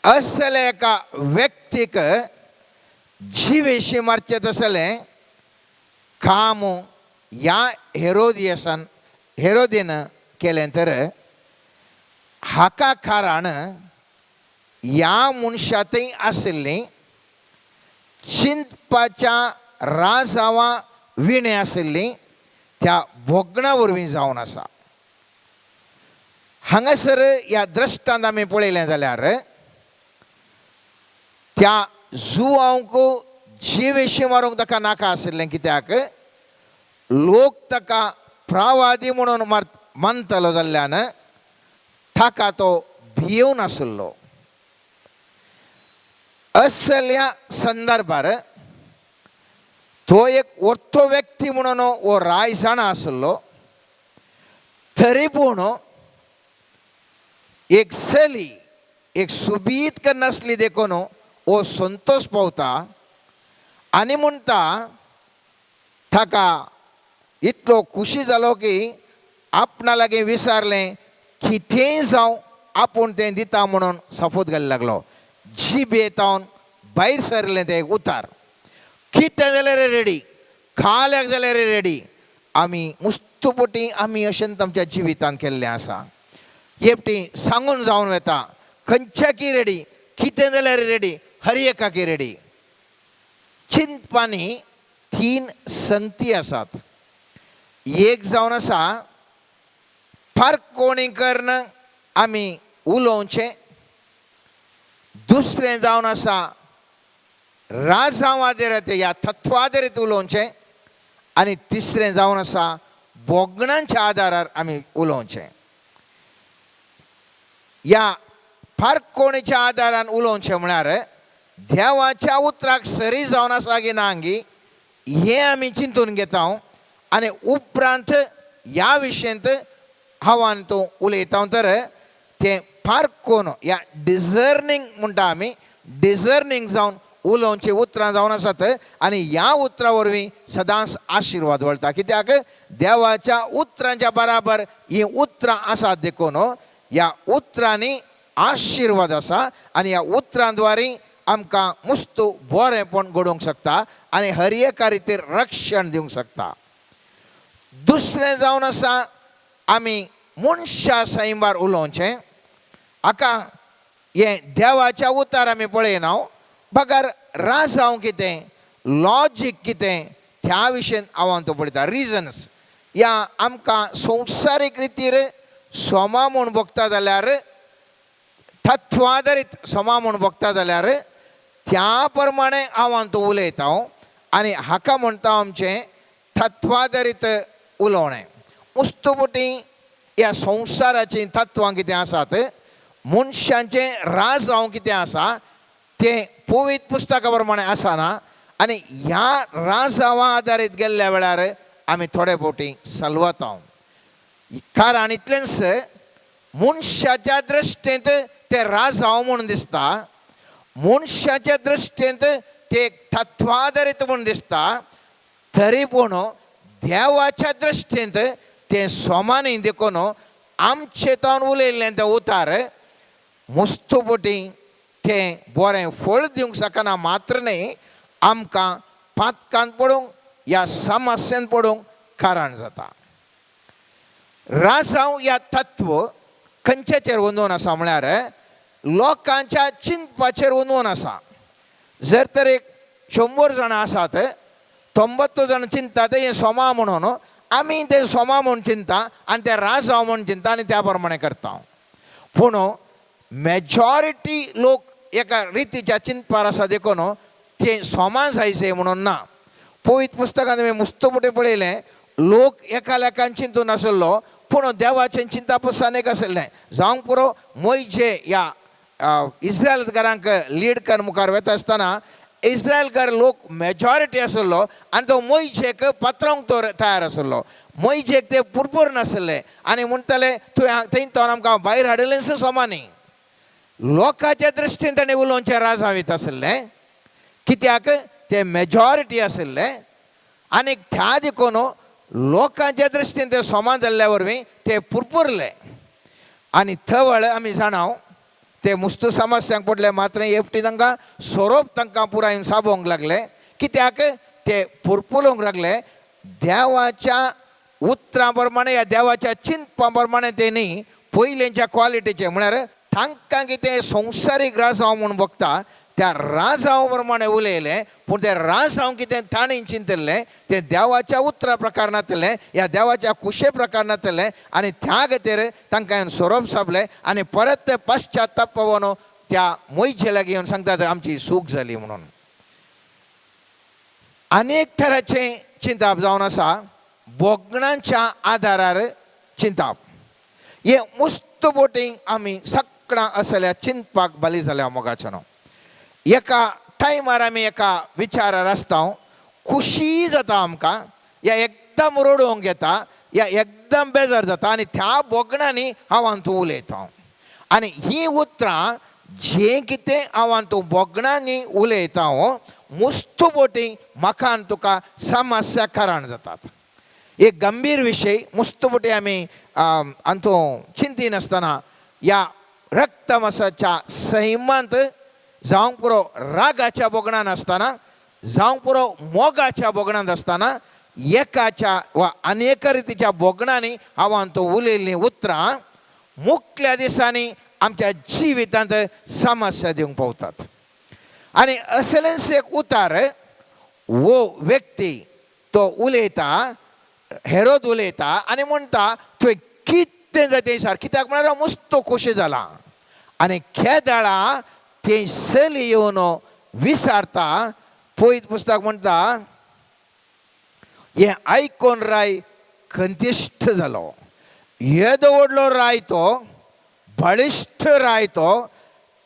असल्या एका व्यक्तीक जिवेशी मारचें तसलें काम ह्या हेरोदियसान हेरोदीन केलें, तर हाका कारण ह्या मनशांतय आशिल्लीं चिंतपाच्या राजावां विणें आशिल्लीं त्या भोगणा वरवीं जावन आसा. हांगासर ह्या द्रश्टांत आमी पळयलें जाल्यार त्या जुवांक जिवेशी मारूंक ताका नाका आशिल्लें, कित्याक लोक ताका प्रावादी म्हणून मानतलो जाल्ल्यान ताका तो भियेवन आशिल्लो. असल्या संदर्भार तो एक orto व्यक्ती म्हणून हो राय जाणा आशिल्लो, तरी पूण एक चली एक सुबीत करनासली देखून हो संतोष पावता आनी म्हणटा ताका इतलो खुशी जालो की आपणा लागीं विचारलें कितेंय जावं आपूण तें दिता म्हणून सफूत घालूंक लागलो. जिबेतावन भायर सरलें तें एक उतार, कितें जाल्यार रेडी, खाल्याक जाल्यार रेडी. आमी मुस्तुपोटी आमी अशेंच आमच्या जिवितांत केल्लें आसा. एकटी सांगून जावन वता खंयच्याकी रेडी, कितें जाल्यार रेडी, हर एकाकी रेडी. चिंतपानी तीन संगती आसात. एक जावन आसा फारकोणी करून आमी उलोवचें, दुसरें जावन आसा राजांवादेर ह्या तत्वादेरीत उलोवचें, आनी तिसरें जावन आसा भोगणांच्या आदारार आमी उलोवचें. ह्या फारकोणीच्या आदारान उलोवचें म्हळ्यार देवाच्या उतराक सरी जावन आसा की ना गी हें आमी चिंतून घेता आनी उपरांत ह्या विशयांत हांव आनी तूं उलयता. तर तें फारकोन ह्या डिजर्नींग म्हणटा आमी, डिजर्नींग जावन उलोवचीं उतरां जावन आसात आनी ह्या उतरां वरवीं सदांच आशिर्वाद वळटा. कित्याक देवाच्या उतरांच्या बराबर हीं उतरां आसात देखून ह्या उतरांनी आशिर्वाद आसा आनी ह्या उतरां आमकां मुस्तू बरेंपण घडोवंक शकता आनी हर एका रितीर रक्षण दिवंक शकता. दुसरें जावन आसा आमी मनशा सैंबार उलोवचें. हाका हें देवाच्या उतार आमी पळयना बगर राजांव कितें लॉजीक कितें त्या विशयन हांव तो पळयता. रिजन्स ह्या आमकां संवसारीक रितीर सोमा म्हूण भोगता जाल्यार तत्वाधारीत सोमा म्हूण भोगता जाल्यार त्या प्रमाणे हांव तो उलयता आनी हाका म्हणटा आमचें तत्वाधारीत उलोवणें. मुस्तुपुटी ह्या संवसाराचीं तत्वां कितें आसात, मनशांचें राजांव कितें आसा तें पवित्र पुस्तका प्रमाणे आसना आनी ह्या राजांवा आदारीत गेल्ल्या वेळार आमी थोडे फावटी सलवता. कारण इतलेंच मनशाच्या दृश्टींत तें राजांव म्हूण दिसता, मनशाच्या दृश्टींत तें तत्वाधारीत म्हूण दिसता, तरी पूण देवाच्या दृश्टींत तें सोमानी देखून आमचे तावन उलयल्लें तें उतार मुस्तुपोटी तें बरें फळ दिवंक शकना मात्र न्हय आमकां पातकान पडूंक ह्या समस्येन पडूंक कारण जाता. राजांव ह्या तत्व खंयचेचेर अंदून आसा म्हळ्यार लोकांच्या चिंतपाचेर अंदून आसा. जर तर एक 100 जाणां आसात, 90 जाण चिंततात हें सोमा म्हणून, आमी तें सोमा म्हूण चिंता आनी तें राजांव म्हूण चिंता आनी त्या प्रमाणे करता. पूण मेजॉरिटी लोक एका रितीच्या चिंतपार आसा देखून तें सोमा जायचें म्हणून ना. पवित्र पुस्तकांत आमी मुस्तपुटे पळयलें लोक एका लेखान चिंतून आसलो पूण देवाचें चिंतप एक आसलें. जावंक पुरो मोयजे ह्या इस्रायलकारांक लीड कर मुखार वता आसतना इस्रायलकार लोक मेजॉरिटी आसलो आनी तो मोयजेक पत्रोंक तो तयार आसलो. मोयजेक ते पुरपूर नासले आनी म्हणटाले तुवें थंय तो आमकां भायर हाडिल्लेंच सोमानी. लोकांच्या दृश्टीन ताणें उलोवचें राजावीत आसलें कित्याक ते मेजॉरिटी आसले आनी त्या देखून लोकांच्या दृश्टीन ते सोमा जाल्ल्या वरवीं ते पुरपुरले आनी थवळ आमी जाणाव ते मुस्तू समस्यांक पडले मात्र एकटी तांकां सोरोप तांकां पुरायेन साबोवंक लागले कित्याक ते पुरपुलोवंक लागले. देवाच्या उतरां प्रमाणे ह्या देवाच्या चिंतपा प्रमाणे तेणी पयलींच्या क्वॉलिटीचे म्हळ्यार तांकां कितें संवसारीक राजांव म्हूण भोगता त्या राजांव प्रमाणे उलयलें पूण तें राजांव कितें ताणें चिंतलें तें देवाच्या उतरा प्रकार नातलें ह्या देवाच्या कुशे प्रकार नातलें आनी त्या खातीर तांकां सोरोप सापलें आनी परत ते पश्चाताप पळोवन त्या मोयचे लागीं येवन सांगतात आमची सूख जाली म्हणून. अनेक तराचें चिंताप जावन आसा भोगणांच्या आदारार चिंताप. हे मुस्त बोटींग आमी सगळां असल्या चिंतपाक बली जाल्या मोगाच्यानो. एका टायमार आमी एका विचारार आसता, खुशी जाता आमकां, या एकदम रडोवंक येता या एकदम बेजार जाता आनी त्या भोगणांनी हांव हातूंत उलयता. आनी हीं उतरां जें कितें हांव हातूंत भोगणांनी उलयता मुस्त बोटी म्हाका आनी तुका समस्या कारण जातात. एक गंभीर विशय मुस्त बोटी आमी हातूंत चिंतिनासतना ह्या रक्तमासाच्या सैमांत जावंक पुरो रागाच्या भोगणान आसतना, जावंक पुरो मोगाच्या भोगणांत आसतना, एकाच्या वा अनेक रितीच्या भोगणांनी हांव हातूंत उलयल्लीं उतरां मुखल्या दिसांनी आमच्या जिवितांत समस्या दिवंक पावतात. आनी असलेंच एक उतार वो व्यक्ती तो उलयता, हेरोद उलयता आनी म्हणटा तुवें कितें जाय तें सार, कित्याक म्हळ्यार हांव मस्त खोशी जाला. आनी केदळा तें चली येवन विसारता. पयत पुस्तक म्हणटा हें आयकोन राय खंतिश्ट जालो. येदो व्हडलो राय तो, बळिश्ट राय तो,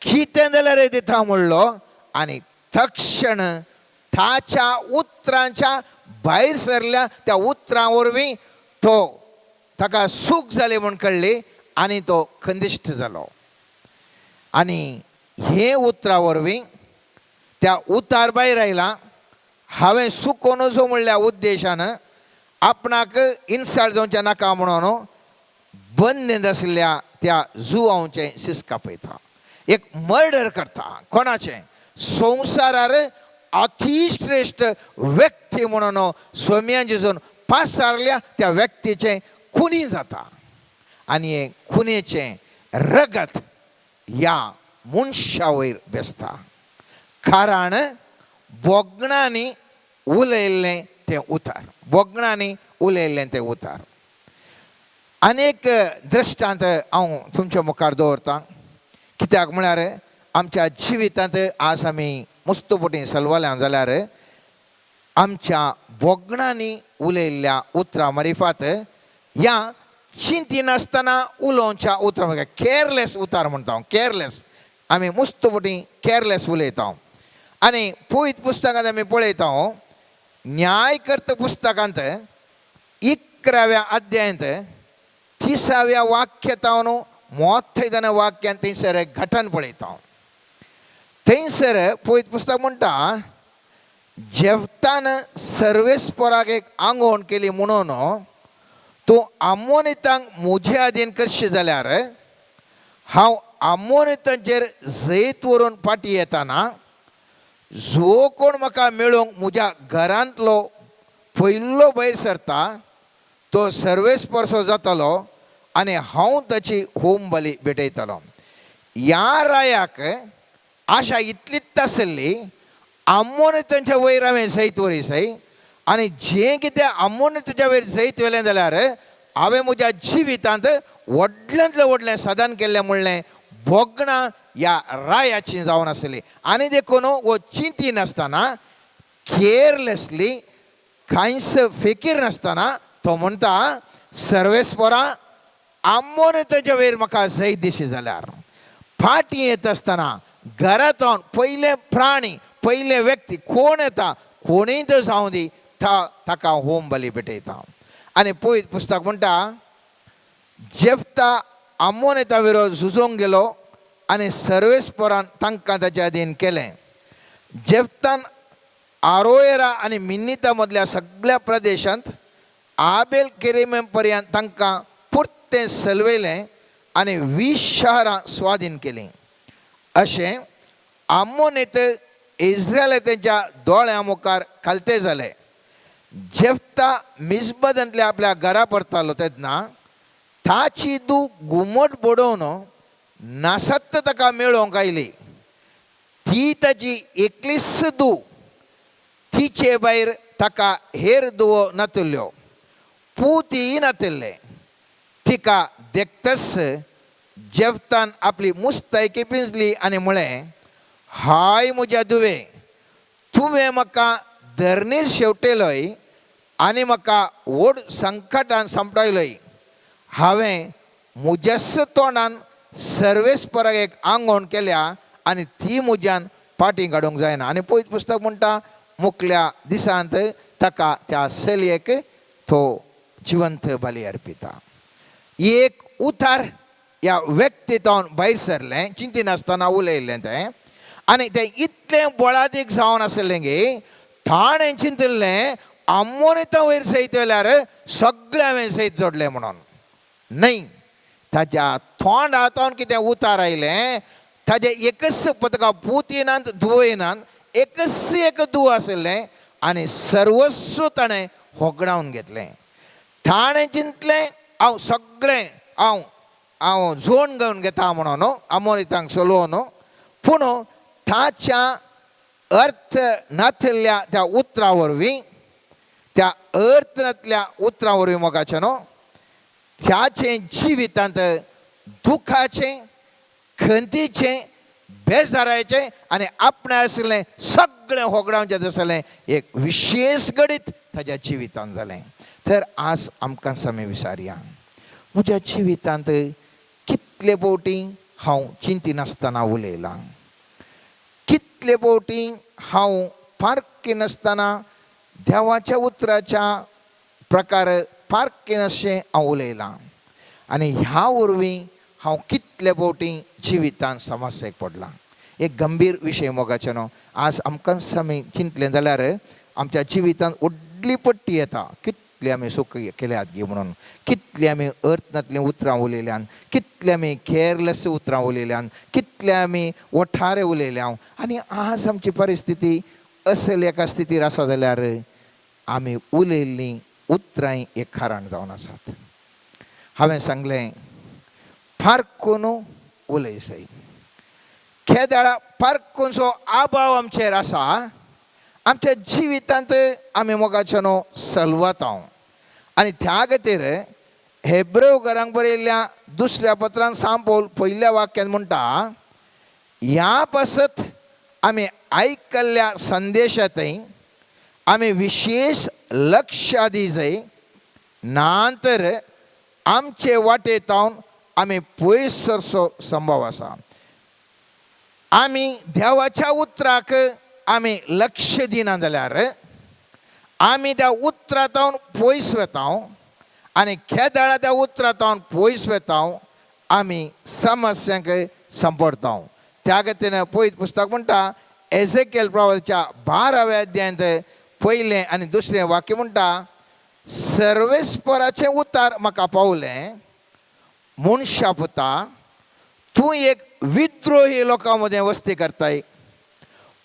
कितें जाल्यार दिता म्हणलो आनी तक्षण ताच्या उतरांच्या भायर सरल्या त्या उतरां वरवीं तो ताका सूख जाली म्हूण कळ्ळी आनी तो खंदिश्ट जालो. आनी हे उतरां वरवीं त्या उतार भायर आयला हांवें सुको नजो म्हणल्या उद्देशान आपणाक इन्सल्ट जावचें नाका म्हणून बंद आशिल्ल्या त्या जुवांचें शिस कापयता, एक मर्डर करता. कोणाचें? संवसारार अतिश्रेश्ठ व्यक्ती म्हणून सोम्यान जेजून पासारल्या त्या व्यक्तीचें खुनी जाता आनी हें खुनेचें रगत ह्या मनशा वयर बेसता. कारण भोगणांनी उलयल्लें तें उतार, भोगणांनी उलयल्लें तें उतार. अनेक दृश्टांत हांव तुमच्या मुखार दवरतां, कित्याक म्हळ्यार आमच्या जिवितांत आज आमी मुस्त बोटी सलवाल्या जाल्यार आमच्या भोगणांनी उलयल्ल्या उतरां मारिफात ह्या चिंतिनासतना उलोवच्या उतरां, केरलेस उतार म्हणटा हांव, केरलेस. आमी मुस्त बोटी केरलेस उलयता. आनी पयत पुस्तकांत आमी पळयता न्यायकर्त पुस्तकांत 11व्या अध्यायांत 30व्या वाक्यतावन 30 वाक्यान थंयसर एक घटन पळयता. थंयसर पयत पुस्तक म्हणटा जेवतान सर्वेस्पराक एक आंगवण केली म्हणून तूं आमोनितांक म्हजे आदीन करशी जाल्यार हांव आमोनितांचेर जैत व्हरून फाटीं येताना जो कोण म्हाका मेळूंक म्हज्या घरांतलो पयलो भायर सरता तो सर्वेस्पर्सो जातलो आनी हांव ताची होम बली भेटयतलो. ह्या रायाक आशा इतलीच आसली आमोनितांच्या वयर हांवें जैत व्हरी सय आनी जें कितें आमोनितांच्या वयर जैत व्हेलें जाल्यार हांवें म्हज्या जिवितांत व्हडल्यांतलें व्हडलें साधन केल्लें म्हणलें भोगणां ह्या रायाची जावन आसली. आनी देखून हो चिंती नासतना केअरलेसली कांयच फिकीर नासतना तो म्हणटा सर्वेस्परा आमोनितांच्या वयर म्हाका जैत दिशी जाल्यार फाटीं येत आसतना घरांत पयले प्राणी पयले व्यक्ती कोण येता कोणूय तो जावं दी ताका होम बली भेटयता. आनी पयत पुस्तक म्हणटा जेफ्ता आमोनिता विरोध झुजोंक गेलो आनी सर्वेस्परान तांकां ताच्या अधीन केलें. जेफ्तान आरोयरा आनी मिन्निता मदल्या सगळ्या प्रदेशांत आबेल केरेमे पर्यंत तांकां पुरतें सलवयलें आनी 20 शहरां स्वाधीन केलीं. अशें आमोनीत इस्रायल तेंच्या दोळ्यां मुखार खालते जाले. जेफ्ता मिजबदांतल्या आपल्या घरा परतालो तेन्ना ताची दू घुमट बडोवन नासत ताका मेळोवंक आयली. ती ताजी एकलीच धूव, तिचे भायर ताका हेर धुवो नातिल्ल्यो, पूतीय नातिल्ले. तिका देखतच जेफ्तान आपली मुस्तायकी पिंजली आनी म्हळें, हाय म्हज्या धुवे, तुवें म्हाका धरणीर शेवटेलोय आनी म्हाका व्हड संकटान सांपडायलोय. हांवें म्हज्याच तोंडान सर्वेस्पराक एक आंगवण केल्या आनी ती म्हज्यान फाटीं काडूंक जायना. आनी पयत पुस्तक म्हणटा, मुखल्या दिसांत ताका त्या चलयेक तो जिवंत बली अर्पिता. एक उतार ह्या व्यक्तींतल्यान भायर सरलें, चिंतिनासतना उलयल्लें तें, आनी तें इतलें बळादीक जावन आसलें की ताणें चिंतिल्लें आमोनिता वयर सयत जाल्यार सगळें हांवें सयत जोडलें म्हणून. न्हय, ताज्या तोंडांतल्यान कितें उतार आयलें, ताजें एकच पतका पूत येनात धुव येनात, एकच एक धूव आशिल्लें आनी सर्वस्व ताणें होगडावन घेतलें. ताणें चिंतलें हांव सगळें हांव हांव जोड घेवन घेता म्हणून आमोनितांक चलोवन. पूण ताच्या अर्थ नातिल्ल्या त्या उतरां वरवीं, त्या अर्थ नातल्या उतरां वरवीं मोगाचें न्हू, त्याचें जिवितांत दुखाचें, खंतीचें, बेजाराचें आनी आपणें आशिल्लें सगळें होगडावचें आसलें एक विशेश घडीत ताज्या जिवितांत जालें. तर आज आमकां आमी विचारया, म्हज्या जिवितांत कितले फावटी हांव चिंतिनासतना उलयलां, कितले फावटी हांव पारखिनासतना देवाच्या उतराच्या प्रकार पारखिनाशें हांव उलयलां, आनी ह्या वरवीं हांव कितले फावटी जिवितांत समस्येक पडलां. एक गंभीर विशय मोगाचें न्हू. आज आमकां आमी चिंतलें जाल्यार आमच्या जिवितांत व्हडली पट्टी येता, कितली आमी सुख केल्यात गी म्हणून, कितली आमी अर्थ नातलीं उतरां उलयल्यान, कितली आमी केअरलेस उतरां उलयल्यान, कितले आमी वठारे उलयल्या. आनी आज आमची परिस्थिती असली एका स्थितीर आसा जाल्यार आमी उलयल्लीं उतरांय एक कारण जावन आसात. हांवें सांगलें, फारकून उलयसय केदाळा पारकूनचो आभाव आमचेर आसा. आमच्या जिवितांत आमी मोगाचें न्हू सलवत हांव. आनी त्या खातीर हेब्रेव घरांक बरयल्ल्या दुसऱ्या पत्रान सांपोल पयल्या वाक्यान म्हणटा, ह्या पासत आमी आयकल्ल्या संदेशांतय आमी विशेश लक्ष दी जाय, ना तर आमचे वाटेतावन आमी पयस सरचो संभव आसा. आमी देवाच्या उतराक आमी लक्ष दिना जाल्यार आमी त्या उतरांतावन पयस वता, आनी केदाळा त्या उतरांतावन पयस वता आमी समस्यांक सांपडटा. त्या खातीर पयत पुस्तक म्हणटा, एझेकेल प्रवाच्या 12व्या अध्यायांत पयलें आनी दुसरें वाक्य म्हणटा, सर्वेस्पराचें उतार म्हाका पावलें, मनशा पुता तूं एक विद्रोही लोकां मदें वस्ती करताय.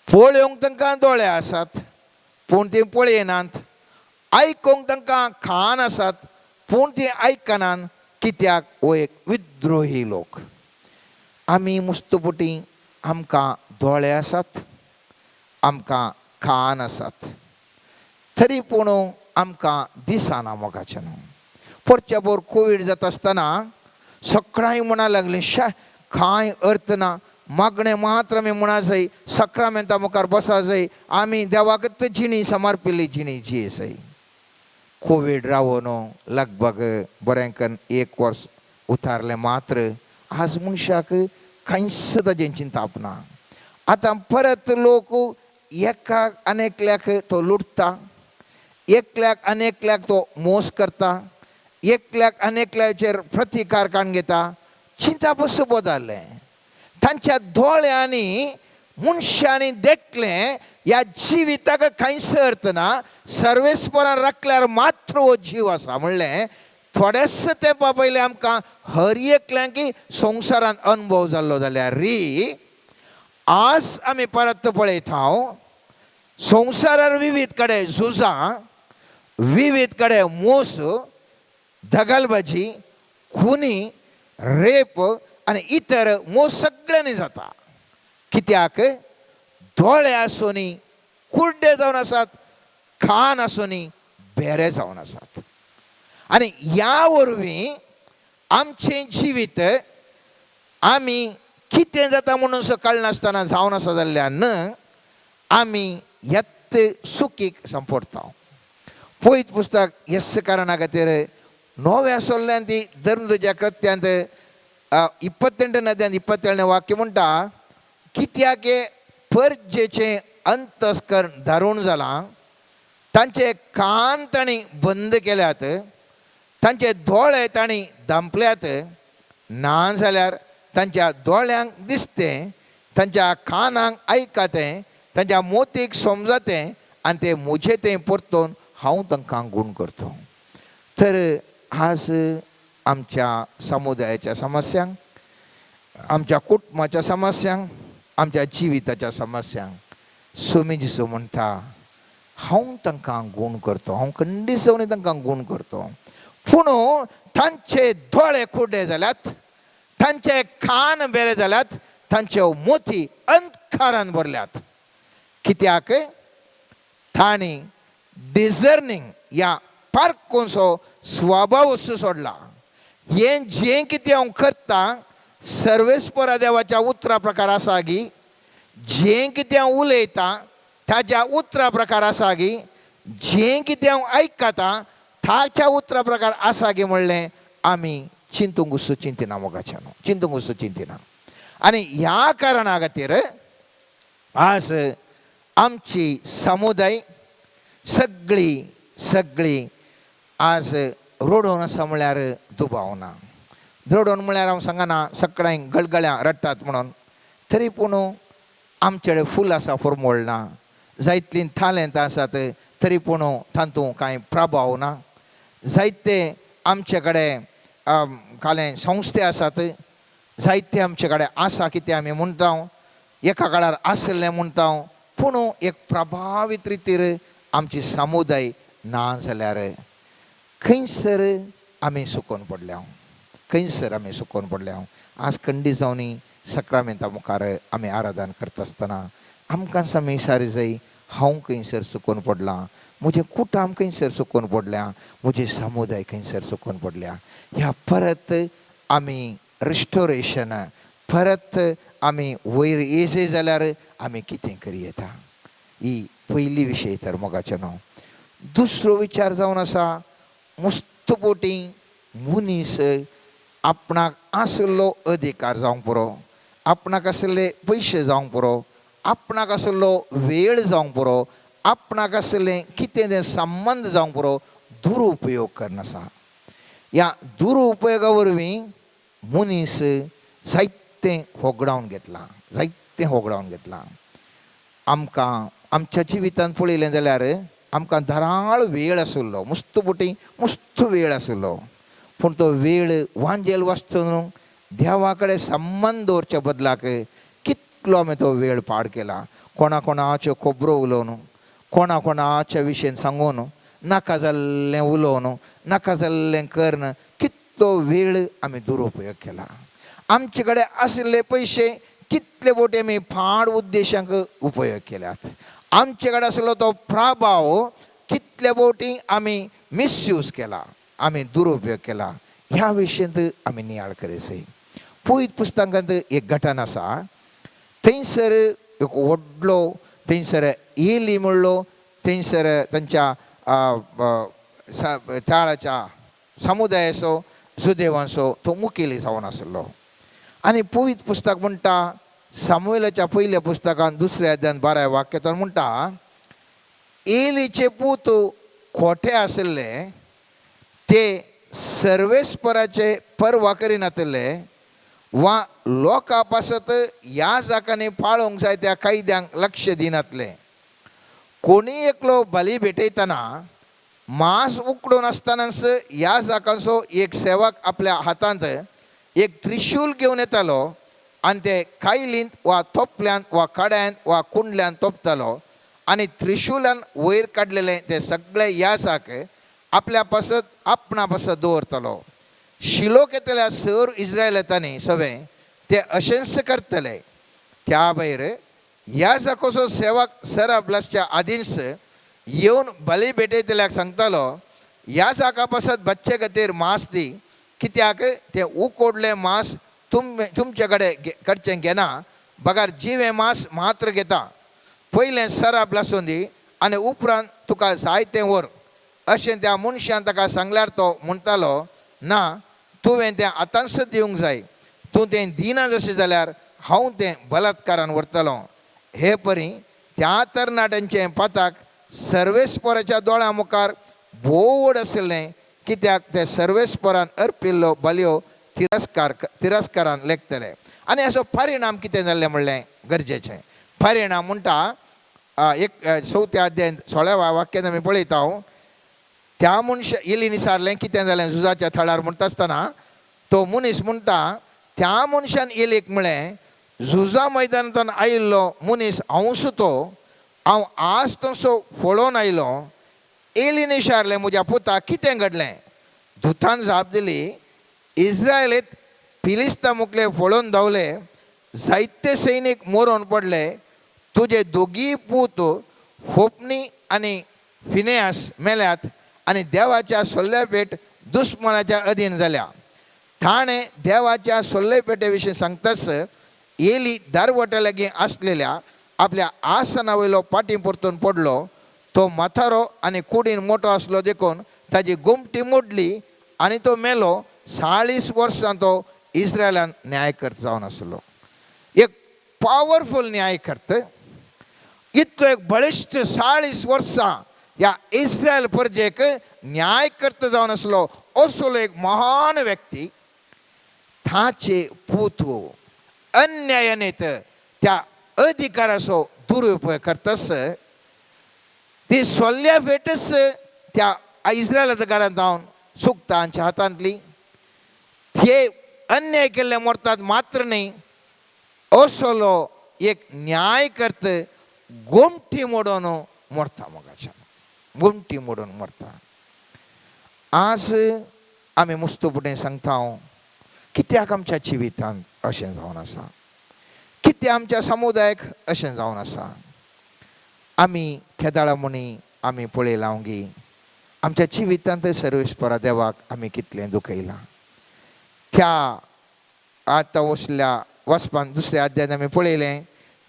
पळोवंक तांकां दोळे आसात पूण तीं पळयनात, आयकूंक तांकां कान आसात पूण तीं आयकनात, कित्याक हो एक विद्रोही लोक. आमी मुस्तपुटी आमकां दोळे आसात, आमकां कान आसात, तरी पूण आमकां दिसना मोगाचें न्हू. पोरच्या पोर कोवीड जाता आसतना सगळ्यांक म्हणा लागलीं, शा कांय अर्थ ना, मागणें मात्र आमी म्हणा जाय, सक्रामेंता मुखार बसा जाय, आमी देवाकच जिणी समर्पिल्ली जिणी जी आसाय. कोवीड रावन लगभग बरें करून एक वर्स उतारलें मात्र आज मनशाक कांयच ताजें चिंताप ना. आतां परत लोक एकाक आनी एकल्याक तो लुटता, एकल्याक आनी एकल्याक तो मोस करता, एकल्याक आनी एकल्याचेर प्रतिकार काडून घेता. चिंतापस बदल्लें तांच्या दोळ्यांनी मनशांनी देखलें ह्या जिविताक कांयच अर्थ ना, सर्वेस्परान राखल्यार मात्र हो जीव आसा म्हणलें. थोडेच तेंपा पयलीं आमकां हर एकल्यांक संवसारांत अनुभव जाल्लो जाल्यार री आज आमी परत पळयता हांव संवसारार विविध कडेन झुजां, विविध कडेन मोस, दगलबाजी, खुनी, रेप आनी इतर मोस सगळ्यांनी जाता. कित्याक दोळे आसूनी कुड्डे जावन आसात, कान आसूनी बेरे जावन आसात. आनी ह्या वरवीं आमचें जिवीत आमी कितें जाता म्हणून कळनासतना जावन आसा जाल्ल्यान आमी येत सुखीक संपडटा. पयत पुस्तक येस कारणा खातीर नव्या सोल्ल्यान ती धर्मदुच्या कृत्यांत 28 नद्यांत 27 वाक्य म्हणटा, कित्याक परजेचें अंतस्करण दारूण जालां, तांचे कान तांणी बंद केल्यात, तांचे दोळे तांणी दांपल्यात, ना जाल्यार तांच्या दोळ्यांक दिसतें, तांच्या कानांक आयकतें, तांच्या मोतीक समजतें आनी ते म्हजें तें परतून हांव तांकां गूण करता. तर आज आमच्या समुदायाच्या समस्यांक, आमच्या कुटुंबाच्या समस्यांक, आमच्या जिविताच्या समस्यांक स्वामी जेजू म्हणटा हांव तांकां गूण करता, हांव खंडीसवणी तांकां गूण करता. पूण तांचे दोळे कुड्डे जाल्यात, तांचे कान बेरे जाल्यात, तांचे मोती अंधकारान भरल्यात. कित्याक तांणी डिझर्निंग ह्या पारकोनसो स्वभाव सोडला. हें जें कितें हांव करता सर्वेस्परा देवाच्या उतरा प्रकार आसा गी, जें कितें हांव उलयतां ताच्या उतरा प्रकार आसा गी, जें कितें हांव आयकता ताच्या उतरा प्रकार आसा गी म्हणलें आमी चिंतूंक उसू चिंतिना मोगाच्यान, चिंतूंक उसू चिंतिना. आनी ह्या कारणा खातीर आज आमची समुदाय सगळी सगळी आज रडोवन आसा म्हळ्यार दुबाव ना. रडोवन म्हळ्यार हांव सांगना सगळ्यांक गळगळ्यां रडटात म्हणून, तरी पूण आमचे कडेन फूल आसा फॉर्मोळ ना, जायतलीं थालेंत आसात तरी पूण तातूंत कांय प्रभाव ना. जायते आमचे कडेन कालें संस्थे आसात, जायते आमचे कडेन आसा कितें आमी म्हणटा, एका काळार आसलें म्हणटा, पूण एक प्रभावीत रितीर आमची समुदाय ना जाल्यार खंयसर आमी सुकोवन पडल्या, खंयसर आमी सुकोवन पडल्या. आज खंडी जावनी सक्रामेंता मुखार आमी आराधन करता आसतना आमकां आमी सारी जाय हांव खंयसर सुकोवन पडलां, म्हजें कुटुंब खंयसर सुकोवन पडल्या, म्हजें समुदाय खंयसर सुकोवन पडल्या. ह्या परत आमी रिस्टोरेशन, परत आमी वयर येयचे जाल्यार आमी कितें करी येता, ही पयली विशय तर मोगाचें न्हू. दुसरो विचार जावन आसा मुस्त बोटी मनीस आपणाक आशिल्लो अधिकार जावंक पुरो, आपणाक आशिल्ले पयशे जावंक पुरो, आपणाक आशिल्लो वेळ जावंक पुरो, आपणाक आशिल्लें कितें तें संबंद जावंक पुरो, दुरुपयोग करनासा. ह्या दुरुपयोगा वरवीं मनीस जायतें होगडावन घेतलां, जायतें होगडावन घेतलां. आमकां आमच्या जिवितांत पळयलें जाल्यार आमकां धाराळ वेळ आशिल्लो, मुस्त बोटी मुस्त वेळ आशिल्लो, पूण तो वेळ वांजेल वाचतो न्हू, देवा कडेन संबंद दवरच्या बदलाक कितलो आमी तो वेळ पाड केला. कोणा कोणाच्यो खबरो उलोवन, कोणा कोणाच्या विशयन सांगून, नाका जाल्लें उलोवन, नाका जाल्लें करून कितलो वेळ आमी दुरुपयोग केला. आमचे कडेन आशिल्ले पयशे कितले बोटी आमी फाड उद्देशांक उपयोग केल्यात. आमचे कडेन आशिल्लो तो प्रभाव कितले बोटी आमी मिसयूज केला, आमी दुरुपयोग केला. ह्या विशयांत आमी नियाळ करीत. पयत पुस्तकांत एक घटन आसा, थंयसर एक व्हडलो थंयसर एली म्हणलो, थंयसर तांच्या त्याळाच्या समुदायाचो सुदेवांचो तो मुखेली जावन आशिल्लो. आनी पवित्र पुस्तक म्हणटा सामुएलाच्या पयल्या पुस्तकान दुसऱ्या अध्यान 12 वाक्यांत म्हणटा, एलीचे पूत खोटे आशिल्ले, ते सर्वेस्पराचे पर्वा करिनातिल्ले वा लोकां पासत ह्या जाकांनी पाळोवंक जाय त्या कायद्यांक लक्ष दिनातले. कोणी एकलो बली भेटयतना मांस उकडून आसतनाच ह्या जाकांचो एक सेवक आपल्या हातांत एक त्रिशूल घेवन येतालो आनी ते कायलींत वा तोपल्यांत वा कड्यांत वा कुंडल्यान तोपतालो आनी त्रिशुलान वयर काडलेले ते सगळे यासाक आपल्या पासत आपणा पासत दवरतालो. शिलोक येतल्या सर इस्रायलांनी सगळे ते अशेंच करतले. त्या भायर ह्या जाकोसो सेवक सराबलासच्या आदींच येवन बली भेटयतल्याक सांगतालो, ह्या जाका पासत बच्चे खातीर मांस दी, कित्याक तें उकोडलें मांस तुमचे कडेन कडचें घेना, बगार जिवें मांस मात्र घेता. पयलें सराब लासून दी आनी उपरांत तुका जाय तें व्हर. अशें त्या मनशान ताका सांगल्यार तो म्हणटालो, ना, तुवें तें आतांच दिवंक जाय. तूं तें दिना जशें जाल्यार हांव तें बलात्कारान व्हरतलो. हे परी त्या तरणाट्यांचें पाताक सर्वेस्पराच्या दोळ्यां मुखार भोव व्हड आशिल्लें, कित्याक ते सर्वेस्परान अर्पिल्लो बलयो तिरस्कारान लेखतले. आनी हाचो परिणाम कितें जाल्लें म्हणलें गरजेचें. परिणाम म्हणटा एक चवथ्या अध्याय 16व्या वाक्यान आमी पळयता, त्या मनशा इली निसारलें कितें जालें झुजाच्या थळार म्हणटा आसतना तो मनीस म्हणटा, त्या मनशान इलीक म्हळें, झुजा मैदानांतल्यान आयिल्लो मनीस हांवूच तो, हांव आज तसो पळोवन आयलो. एली निशारलें, म्हज्या पुता कितें घडलें? दुतान जाप दिली, इस्रायलीत पिलिस्ता मुखले पळोवन धांवले, जायते सैनीक मरोन पडले, तुजे दोगीय पूत होपनी आनी फिनेयास मेल्यात आनी देवाच्या सोल्ल्या पेट दुस्मनाच्या अधीन जाल्या. ठाणे देवाच्या सोल्ले पेटे विशीं सांगताच एली दारवट्या लागीं आसलेल्या आपल्या आसना वयलो पाटी परतून पडलो. तो म्हातारो आनी कुडीन मोटो आसलो देखून ताजी गोमटी मोडली आनी तो मेलो. 40 वर्सां तो इस्रायलान न्यायकर्त जावन आसलो. एक पावरफूल न्यायकर्त, इतलो एक बळिश्ट 40 वर्सां ह्या इस्रायल प्रजेक न्यायकर्त जावन आसलो असलो एक महान व्यक्ती. ताचे पूत अन्यायानेत त्या अधिकाराचो दुरुपयोग करतास ती सोल्ल्या भेटच त्या इस्रायलाच्या घरांत जावन चुकता हांच्या हातांतली. ते अन्याय केल्ले मरतात मात्र न्ही, असलो एक न्यायकर्त गोमटी मोडून मरता. मोगाच्यान गोमटी मोडून मरता. आज आमी मुस्तू फुडें सांगता हांव, कित्याक आमच्या जिवितांत अशें जावन आसा, कित्याक आमच्या समुदायाक अशें जावन आसा. आमी केदाळा म्हणी आमी पळयलां गी आमच्या जिवितांत सर्वेस्परा देवाक आमी कितलें दुखयलां. त्या आतां वसल्या वचपान दुसऱ्या अध्यायान आमी पळयलें,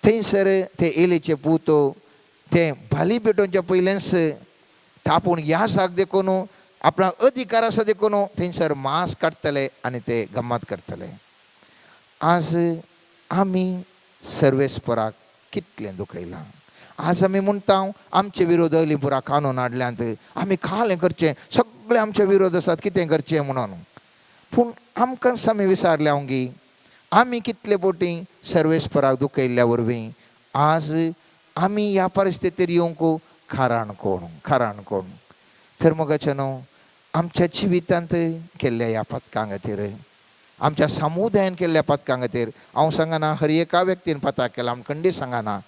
थंयसर ते एलीचे पूत ते भाली पेटोवच्या पयलेंच तापून ह्या देखून आपणाक अधिकार आसा देखून थंयसर मांस काडटले आनी ते गम्मत करतले. आज आमी सर्वेस्पराक कितलें दुखयलां. आज आमी म्हणटा आमचे विरोध अलिपुरा कानून हाडल्यांत, आमी कालें करचें, सगळे आमचे विरोध आसात, कितें करचें म्हणून. पूण आमकांच आमी विसारल्या गी आमी कितले बोटी सर्वेस्पराक दुखयल्ल्या वरवीं आज आमी ह्या परिस्थितीर येवंक कारण कोण, कारण कोण. तर मोगाचे न्हू आमच्या जिवितांत केल्ल्या ह्या पथकां खातीर, आमच्या समुदायान केल्ल्या पथकां खातीर हांव सांगना हर एका व्यक्तीन पताक केला आमकां खंडीत सांगना.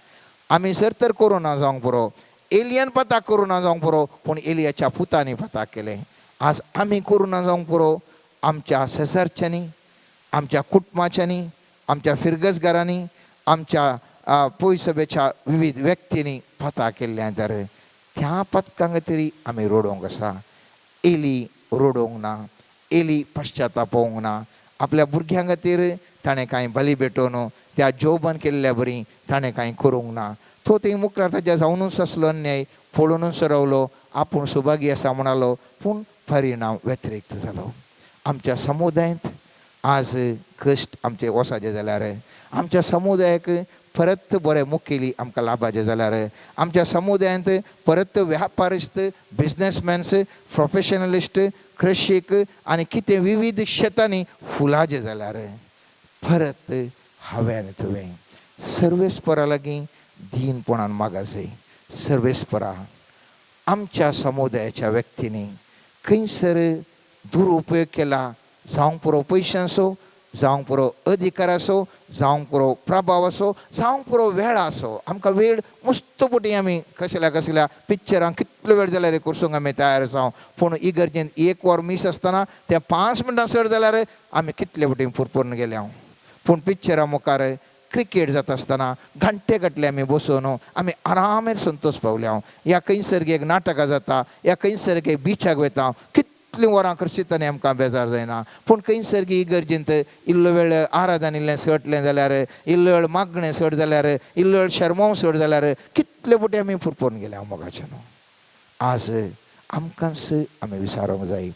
आमी सर तर कोरोना जावंक पुरो, एलियन पताक कोरोना जावंक पुरो, पूण एलियाच्या पुतांनी पताक केलें. आज आमी कोरोना जावंक पुरो, आमच्या शेजारच्यांनी, आमच्या कुटुंबाच्यांनी, आमच्या फिरगजगारांनी, आमच्या पयसभेच्या विविध व्यक्तींनी पताक केल्लें. तर त्या पथकां खातीर आमी रडोवंक आसा. एली रडोवंक ना, एली पश्चातापोवंक ना. आपल्या भुरग्यां खातीर ताणें कांय बली भेटोवन त्या जोबान केल्ल्या बरी ताणें कांय करूंक ना. तो थंय मुखार ताज्या जावनूच आसलो अन्याय पळोवनूच रावलो, आपूण सुभागी आसा म्हणालो, पूण परिणाम व्यतिरिक्त जालो. आमच्या समुदायांत आज कश्ट आमचे वसाचे जाल्यार, आमच्या समुदायाक परत बरे मुखेली आमकां लाभाचे जाल्यार, आमच्या समुदायांत परत व्यापारिस्त, बिजनेसमॅन्स, प्रोफेशनलिस्ट, कृशीक आनी कितें विविध क्षेत्रांनी फुलाचे जाल्यार परत हांवें तुवें सर्वेस्परा लागीं दीनपणान मागासय. सर्वेस्परा आमच्या समुदायाच्या व्यक्तींनी खंयसर दुरुपयोग केला, जावंक पुरो पयशांचो, जावंक पुरो अधिकाराचो, जावंक पुरो प्रभावाचो, जावंक पुरो वेळाचो. आमकां वेळ मस्त पटी आमी कसल्या कसल्या पिक्चरांक कितलो वेळ जाल्यार करसूंक आमी तयार आसा, पूण इगर्जेन एक वर मीस आसतना ते 5 मिनटां चड जाल्यार आमी कितले पटी फुरफुरून गेल्या. पूण पिक्चरां मुखार क्रिकेट जाता आसतना घंटे गटले आमी बसून आमी आरामेर संतोष पावले हांव. या खंयसर एक नाटकां जाता या खंयसर एक बिचाक वयता, कितलीं वरां खर्चितानी आमकां बेजार जायना. पूण खंयसर इगर्जेंत इल्लो वेळ आराधन इल्लें सटलें जाल्यार, इल्लो वेळ मागणें सट जाल्यार, इल्लो वेळ शर्मांव सट जाल्यार कितले फावटी आमी फुरपोवन गेले हांव मोगाचें न्हू. आज आमकांच आमी विचारूंक जाय,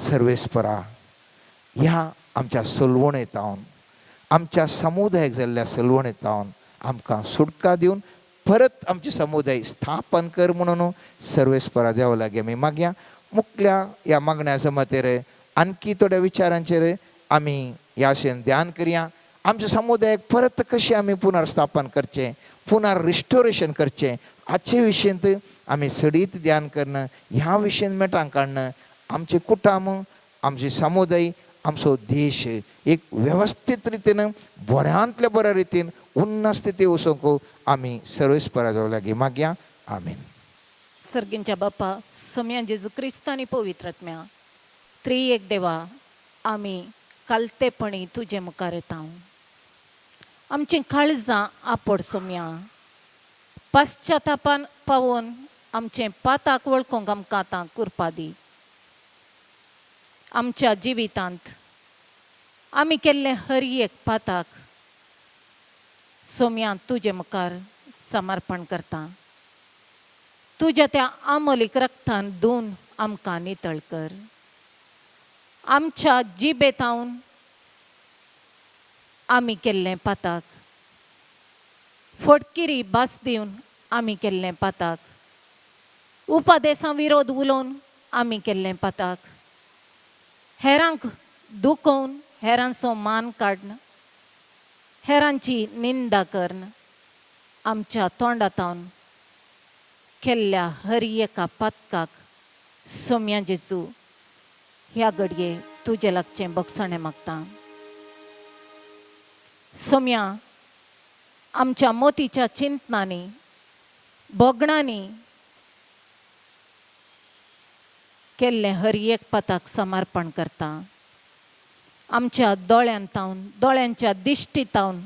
सर्वेस्परा ह्या आमच्या सलवणेतावन, आमच्या समुदायाक जाल्ल्या सलवणेतावन आमकां सुटका दिवन परत आमचे समुदाय स्थापन कर म्हणून सर्वेस्परा देवा लागीं आमी मागया. मुखल्या ह्या मागण्या जमातेर आणखी थोड्या विचारांचेर आमी ह्या आशेन ध्यान करया. आमच्या समुदायाक परत कशें आमी पुनर्स्थापन करचें, पुनर्रिस्टोरेशन करचें हाचे विशयंत आमी सडीत ध्यान करणं, ह्या विशयन मेटां काडणं आमचें कुटुंब, आमचे समुदाय, आमचो देश एक वेवस्थीत रितीन बऱ्यांतल्या बऱ्या रितीन उन्नत स्थिती वचूंक आमी सर्वेस्परा जावं लागीं मागया. आमीन. सर्गींच्या बापा, सोम्या जेजू क्रिस्तानी आनी पवित्र आत्म्या, त्रिएक देवा, आमी कालतेपणी तुजे मुखार येता. आमचीं काळजां आपड सोम्या, पश्चातापान पावोवन आमचें पाताक वळखूंक आमकां आतां कुरपा दी. आमच्या जिवितांत आमी केल्लें हर एक पाताक सोम्या तुजे मुखार समर्पण करता. तुज्या त्या आमोलीक रक्तान धुवन आमकां नितळ कर. आमच्या जिबेतावन आमी केल्लें पाताक, फटकिरी भास दिवन आमी केल्लें पाताक, उपादेसां विरोध उलोवन आमी केल्लें पाताक, हेरांक दुखोवन हेरांचो मान काडन, हेरांची निंदा करून आमच्या तोंडातावन केल्ल्या हर एका पातकाक सोम्या जेजू ह्या घडये तुजे लागचें बगसाणें मागता. सोम्या, आमच्या मोतीच्या चिंतनांनी, भोगणांनी केल्लें हर एक पाताक समर्पण करता. आमच्या दोळ्यांतावन, दोळ्यांच्या दिश्टीतावन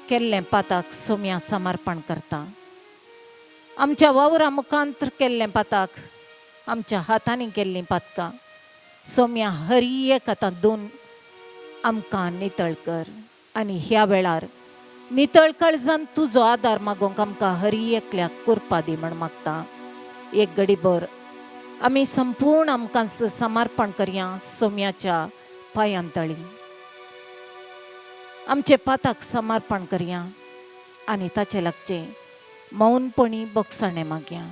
केल्लें पाताक सोम्या समर्पण करता. आमच्या वावरा मुखांत केल्लें पाताक, आमच्या हातांनी केल्लीं पातकां सोम्या हर एक आतां दोन आमकां नितळ कर. आनी ह्या वेळार नितळ काळजान तुजो आदार मागोवंक आमकां हर एकल्याक कुरपा दी म्हण मागता. एक घडीभर आमी संपूर्ण आमकां समर्पण करया सोम्याच्या पांयां तळी. आमचे पाताक समर्पण करया आनी ताचे लागचें मौनपणी बोगसाणें मागया.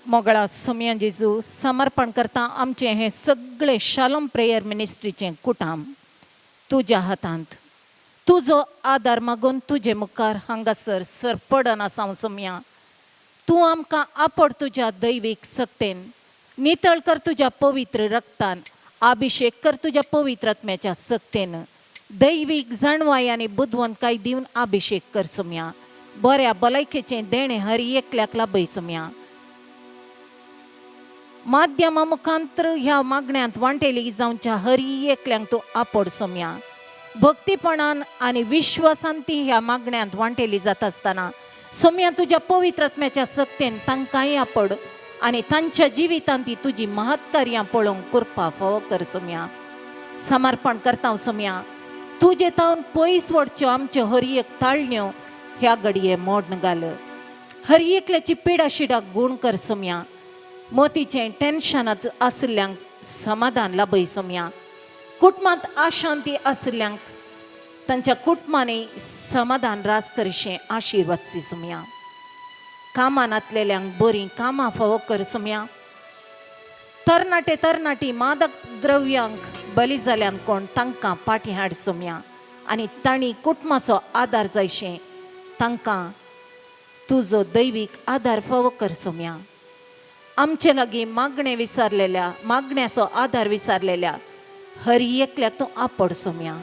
मोगळा सोम्या जेजू, समर्पण करता आमचें हें सगळें शालोम प्रेयर मिनिस्ट्रीचें कुटाम तुज्या हातांत. तुजो आदार मागून तुजे मुखार हांगासर सरपडन आसा हांव सोम्या. तूं आमकां आपड तुज्या दैवीक सक्तेन, नितळ कर तुज्या पवित्र रक्तान, अभिशेक कर तुज्या पवित्र आत्म्याच्या सक्तेन, दैवीक जाणवाय आनी बुदवंतकाय दिवन अभिशेक कर सोम्या. बऱ्या भलायकेचें देणें हर एकल्याक लाभय सोम्या. माध्यमा मुखांतर ह्या मागण्यांत वांटेली जावच्या हर एकल्यांक तूं आपड सोम्या. भक्तीपणान आनी विश्वासान ती ह्या मागण्यांत वांटेली जाता आसतना सोम्या तुज्या पवित्र आत्म्याच्या सक्तेन तांकांय आपड आनी तांच्या जिवितांत ती तुजी महत्कार्यां पळोवंक कुरपा फावो कर सोम्या. समर्पण करता हांव सोम्या, तुजे तावन पयस वडच्यो आमच्यो हर एक ताळण्यो ह्या घडये मोडन घाल. हर एकल्याची पिडा शिडाक गूण कर सोम्या. मोतीचें टेन्शनांत आशिल्ल्यांक समाधान लाभय सोम्या. कुटुंबांत अशांती आशिल्ल्यांक तांच्या कुटुंबांनी समाधान रास करशें आशिर्वाद सोम्या. कामां नातलेल्यांक बरीं कामां फावो कर सोम्या. तरणाटे तरणाटी मादक द्रव्यांक बली जाल्यान कोण तांकां पाटी हाड सोम्या आनी तांणी कुटुंबाचो आदार जायशें तांकां तुजो दैवीक आदार फावो कर सोम्या. आमचे लागीं मागणें विसारलेल्या, मागण्याचो आदार विसारलेल्या हर एकल्याक तूं आपड सोम्या,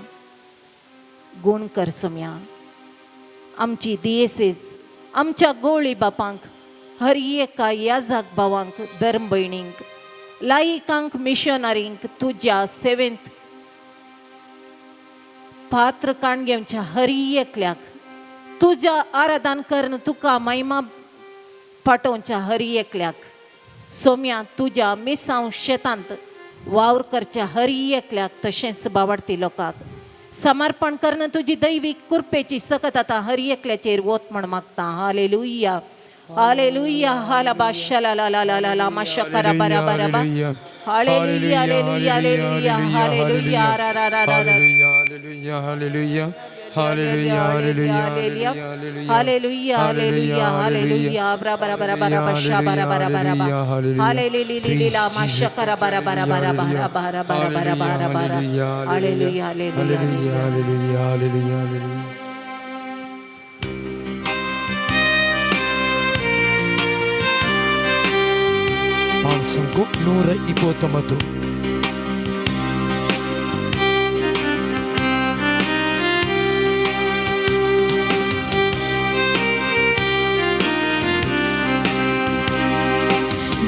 गूण कर सोम्या. आमची दियेसीस आमच्या गोळी बापांक, हर एका याजाक भावांक, धर्म भयणींक, लायिकांक, मिशनरींक तुज्या सेवेंत पात्र काण घेवच्या हरी एकल्याक तुज्या आराधन करून तुका महिमा पाठोवच्या हरी एकल्याक सोम्या तुज्या मिसांव शेतांत वावर करच्या हरी एकल्याक तशेंच बावडती लोकांक समर्पण करून तुजी दैवीक कृपेची सकत आतां हरी एकल्याचेर वत म्हण मागता. Hallelujah, hallelujah. हाला शला ला ला ला ला ला मा शकरा बरा बरा बा. Hallelujah, hallelujah, hallelujah, hallelujah. रा रा रा रा रा. Hallelujah, hallelujah, hallelujah, hallelujah, hallelujah, hallelujah, hallelujah. बरा बरा बरा बरा बशा बरा बरा बरा बा. हालेलुया, मा शकरा बरा बरा बरा बरा बरा बरा बरा बरा बरा. Hallelujah, hallelujah, hallelujah, hallelujah, hallelujah. ಪಾನ್ಸಂಕು 129.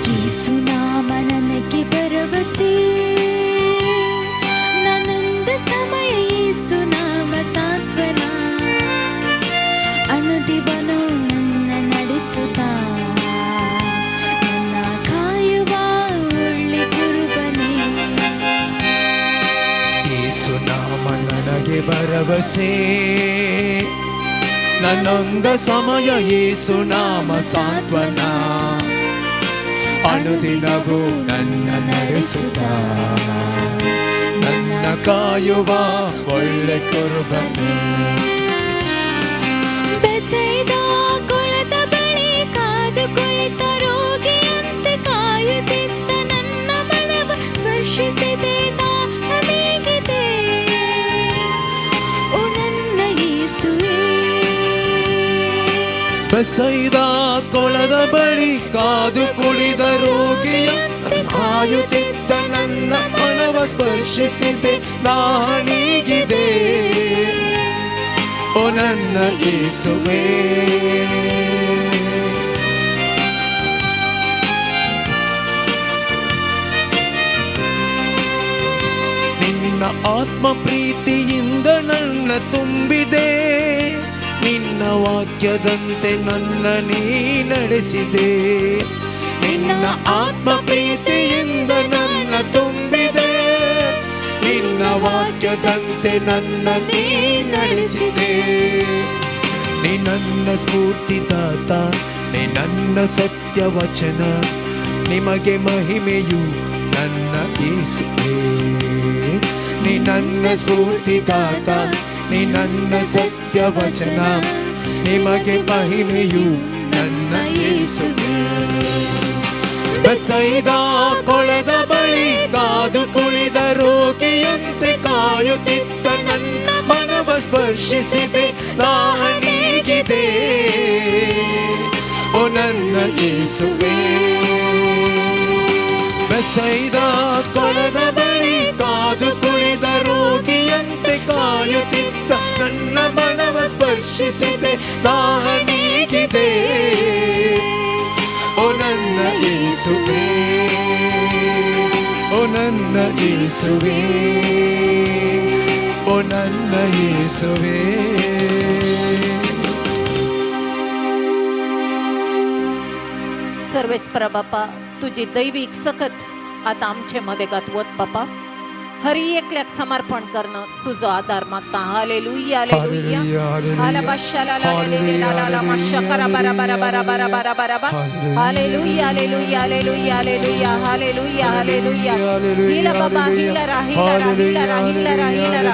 ಯೇಸುನಾಮ ನನಗೆ ಭರವಸೆ, ನನ್ನೊಂದ ಸಮಯ ಯೇಸುನಾಮ ಸಾಂತ್ವನ, ಅನುದಿವನು ನನ್ನ ನಡೆಸುತ್ತ ನನ್ನ ಕಾಯುವ ಒಳ್ಳೆ ಕುರುಬನೇ. ಯೇಸು ನಾಮ ನನಗೆ ಭರವಸೆ, ನನ್ನೊಂದ ಸಮಯ ಯೇಸು ನಾಮ ಸಾಂತ್ವನ, ಅನುದಿನವೂ ನನ್ನ ನಡೆಸುತ್ತ ನನ್ನ ಕಾಯುವ ಒಳ್ಳೆ ಕುರುಬನೇ. ಬೆಸೈದ ಕೊಳದ ಬಳಿ ಕಾದು ಕುಳಿತ ರೋಗಿಯಂತೆ ಕಾಯುತ್ತಿದ್ದ ನನ್ನ ಮನವ ಸ್ಪರ್ಶಿಸಿದೆ, ದಾಹಮೀಗಿದೆ, ಓ ನನ್ನ ಯೇಸುವೇ. ಬೆಸೈದ ಕೊಳದ ಬಳಿ ಕಾದು ಕುಳಿದ ರೋಗಿಯಂತೆ ಕಾಯುತ್ತಿದ್ದ ನನ್ನ ಮನವ ಸ್ಪರ್ಶಿಸಿದೆ, ದಾಹನೀಗಿದೆ, ಓ ನನ್ನ ಯೇಸುವೇ. ನಿನ್ನ ಆತ್ಮ ಪ್ರೀತಿಯಿಂದ ನನ್ನ ತುಂಬಿದೆ, ನಿನ್ನ ವಾಕ್ಯದಂತೆ ನನ್ನ ನೀ ನಡೆಸಿದೆ. ನಿನ್ನ ಆತ್ಮ ಪ್ರೀತಿಯಿಂದ ನನ್ನ ತುಂಬಿದೆ, ನಿನ್ನ ವಾಕ್ಯದಂತೆ ನನ್ನ ನೀ ನಡೆಸಿದೆ. ನೀ ನನ್ನ ಸ್ಫೂರ್ತಿದಾತ, ನೀ ನನ್ನ ಸತ್ಯ ವಚನ, ನಿಮಗೆ ಮಹಿಮೆಯು ನನ್ನ ಯೇಸುವೇ. ನೀ ನನ್ನ ಸ್ಫೂರ್ತಿದಾತ, ನೀ ನನ್ನ ಸತ್ಯ ವಚನ, ನಿಮಗೆ ಮಹಿಮೆಯು ನನ್ನ ಯೇಸುವೇ. ಬೆಸೈದ ಕೊಳದ ಬಳಿ ಕಾದು ಕುಳಿದ ರೋಗಿಯಂತೆ ಕಾಯುತ್ತಿದ್ದ ನನ್ನ ಮನವ ಸ್ಪರ್ಶಿಸಿದೆ, ದಾಹನೀಗಿದೆ, ಓ ನನ್ನ ಯೇಸುವೇ. ಬೆಸೈದ ಕೊಳದ ಬಳಿ ಕಾದು ಕುಳಿದ ರೋಗಿಯಂತೆ ಕಾಯುತ್ತಿದ್ದ ನನ್ನ ಮನವ ಸ್ಪರ್ಶಿಸಿದೆ, ದಾಹನೀಗಿದೆ, ಓ ನನ್ನ ಯೇಸುವೇ, ಓ ನನ್ನ ಯೇಸುವೇ, ಓ ನನ್ನ ಯೇಸುವೇ. सर्वेस्परा बापा, तुजी दैवीक सकत आतां आमचे मदेगात वत बापा. हरी एकल्याक समर्पण करणं तुझो आधार मागता. Hallelujah, hallelujah. हाला बाशाला ला ला ला ला ला माशा करा बरा बरा बरा बरा बरा बरा बा. Hallelujah, hallelujah, hallelujah, hallelujah, hallelujah, hallelujah. हिला बाबा, हिला रा, हिला रा, हिला रा, हिला रा, हिला रा.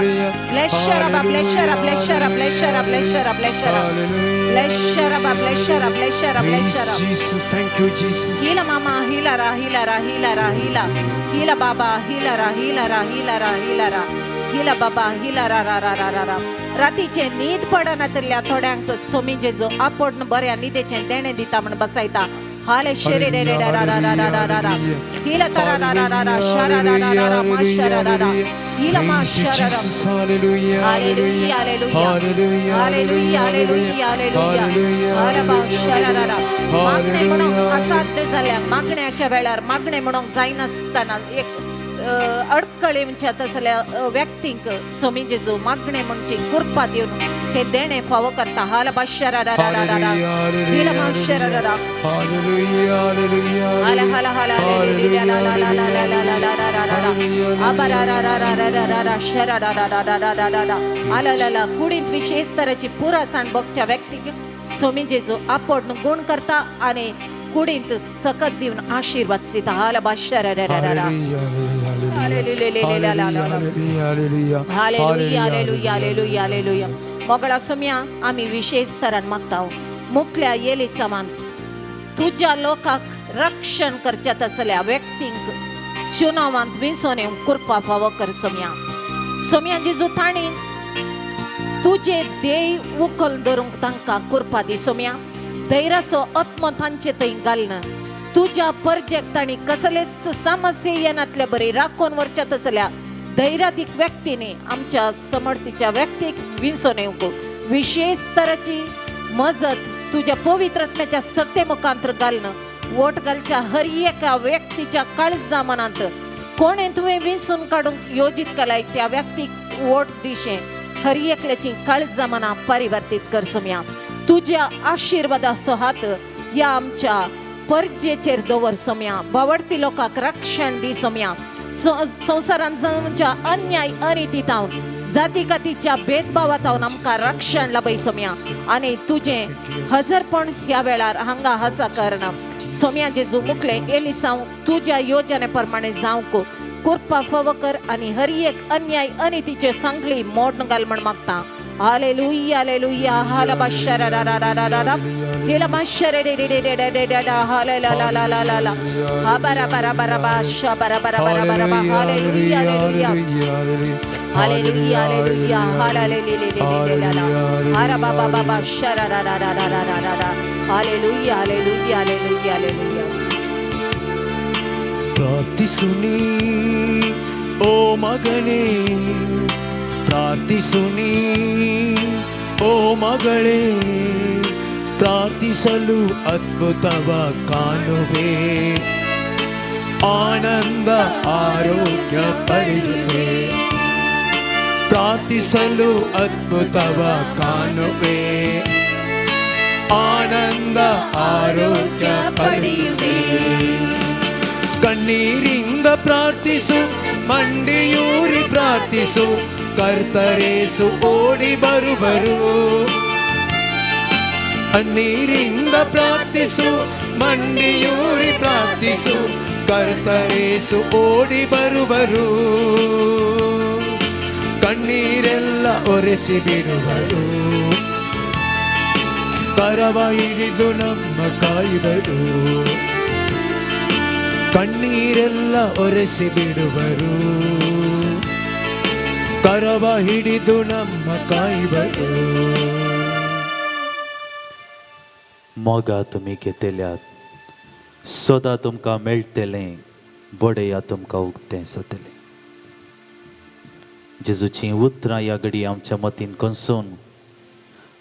ब्लेशरा बा, ब्लेशरा, ब्लेशरा, ब्लेशरा, ब्लेशरा, ब्लेशरा, ब्लेशरा बा, ब्लेशरा, ब्लेशरा, ब्लेशरा. Jesus, thank you, Jesus. हिला मामा, हिला रा, हिला रा, हिला रा, हिला हिला बाबा, हिला रा, हिला रा, हिला रा, हिला रा, हिला बाबा, हिला रा रा रा रा रा रा. रातीचे न्हीद पडना तरल्या थोड्यांक सोमी जेजो आपोड बऱ्या न्हिदेचें देणें दिता म्हण बसायता. हाले शेरे रे रे रा रा रा रा रा रा रा हिला तरा रा रा रा रा शरा रा रा रा रा मा शरा रा रा हिला मा शरा रा. Hallelujah, hallelujah, hallelujah, hallelujah, hallelujah, hallelujah. हालबा शरा रा रा. मागणे म्हणूंक असाध्य जाल्या मागण्याच्या वेळार मागणे म्हणूंक जायनासतना एक अडकळे म्हणच्या तसल्या व्यक्तींक सोमी जेजू मागणे म्हणची कृपा दिवन ते देणे फावो करता. हालबा शरा रा रा रा रा रा हिला मा शरा रा रा. Hallelujah, hallelujah, हाला हाला हाला ला ला ला ला ला ला ला ला ला ला ला ला ला आबा रा रा रा रा रा रा रा रा शरा रा रा रा रा रा रा रा रा आला ला ला. कुडींत विशेष तरेची पुरासाण बघच्या व्यक्तीक सोमी जेजू आपोड गुण करता आणि कुडींत सकत दिवन आशीर्वाद दिता. हाला बा शरा रा रा रा रा. Hallelujah, hallelujah, hallelujah, hallelujah, hallelujah, hallelujah. मोगळा Saumya आमी विशेष तरान मागता मुखल्या येली समान तुज्या लोकांक रक्षण करच्या तसल्या व्यक्तींक चुनावांत विंचोन येवंक कृपा फावो कर सोम्या. सोम्या जेजू तांणी तुजे देय उखल धरूंक तांकां कृपा दी सोम्या. धैर्याचो आत्मो तांचे थंय घालना तुज्या परजेक तांणी कसलेच समस्ये येनातले बरी राखून व्हरच्या तसल्या धैर्यादीक व्यक्तींनी आमच्या समर्थीच्या व्यक्तीक विंचोन येवंक विशेष तराची मजत तुज्या पवित्र आत्म्याच्या सत्ते मुखांतर घालना वोट घालच्या हर एका व्यक्तीच्या काळजा मनांत कोणें तुवें विंचून काडूंक योजीत केलाय त्या व्यक्तीक वोट दिशें हर एकल्याची काळजा मनां परिवर्तीत कर सोम्या. तुज्या आशिर्वादाचो हात ह्या आमच्या परजेचेर दवर सोम्या. बावडती लोकांक रक्षण दी सोम्या. संवसारांत जावच्या अन्याय अनितीतावन जाती कातीच्या भेदभावातावन आमकां रक्षण लाभय सोम्या. आनी तुजें हजरपण ह्या वेळार हांगा हासा करना सोम्या जेजू मुखले एलिसांव तुज्या योजने प्रमाणे जावंक कृपा फावो कर आनी हर एक अन्याय अनितीचे सांगली मोड घाल म्हण मागता. Hallelujah, hallelujah. हालबा शरा रा रा रा रा रा रा हिलबा शरे रे रे रे रे रे रे रे हाले ला ला ला ला ला ला हा बरा बरा बरा बा शा बरा बरा बरा बरा बा. Hallelujah, hallelujah, hallelujah, hallelujah. हाला ले ले ले ले ले ला ला हरा बा बा बा बा शरा रा रा रा रा रा रा रा. Hallelujah, hallelujah, hallelujah, hallelujah. ಪ್ರಾರ್ಥಿಸುನಿ ಓ ಮಗನೇ, ಪ್ರಾರ್ಥಿಸುನಿ ಓ ಮಗಳೇ, ಪ್ರಾರ್ಥಿಸಲು ಅದ್ಭುತವ ಕಾಣುವೆ, ಆನಂದ ಆರೋಗ್ಯ ಪಡೆಯುವೆ. ಪ್ರಾರ್ಥಿಸಲು ಅದ್ಭುತವ ಕಾಣುವೆ, ಆನಂದ ಆರೋಗ್ಯ ಪಡೆಯುವೆ. ಕಣ್ಣೀರಿಂದ ಪ್ರಾರ್ಥಿಸು, ಮಂಡಿಯೂರಿ ಪ್ರಾರ್ಥಿಸು, ಕರ್ತರೇಸು ಓಡಿ ಬರುವರು. ಕಣ್ಣೀರಿಂದ ಪ್ರಾರ್ಥಿಸು, ಮಂಡಿಯೂರಿ ಪ್ರಾರ್ಥಿಸು, ಕರ್ತರೇಸು ಓಡಿ ಬರುವರು. ಕಣ್ಣೀರೆಲ್ಲ ಒರೆಸಿ ಬಿಡುವರು, ಕರವ ಹಿಡಿದು ನಮ್ಮ ಕಾಯುವರು. ಕಣ್ಣೀರೆಲ್ಲ ಒರೆಸಿ ಬಿಡುವರು, ಕರವ ಹಿಡಿದು ನಮ್ಮ ಕಾಯುವರು. मोगा तुमी घेतल्यात सदां तुमकां मेळटलें, बडया तुमकां उक्तें जातलें. जेजूचीं उतरां ह्या घडी आमच्या मतीन कोसून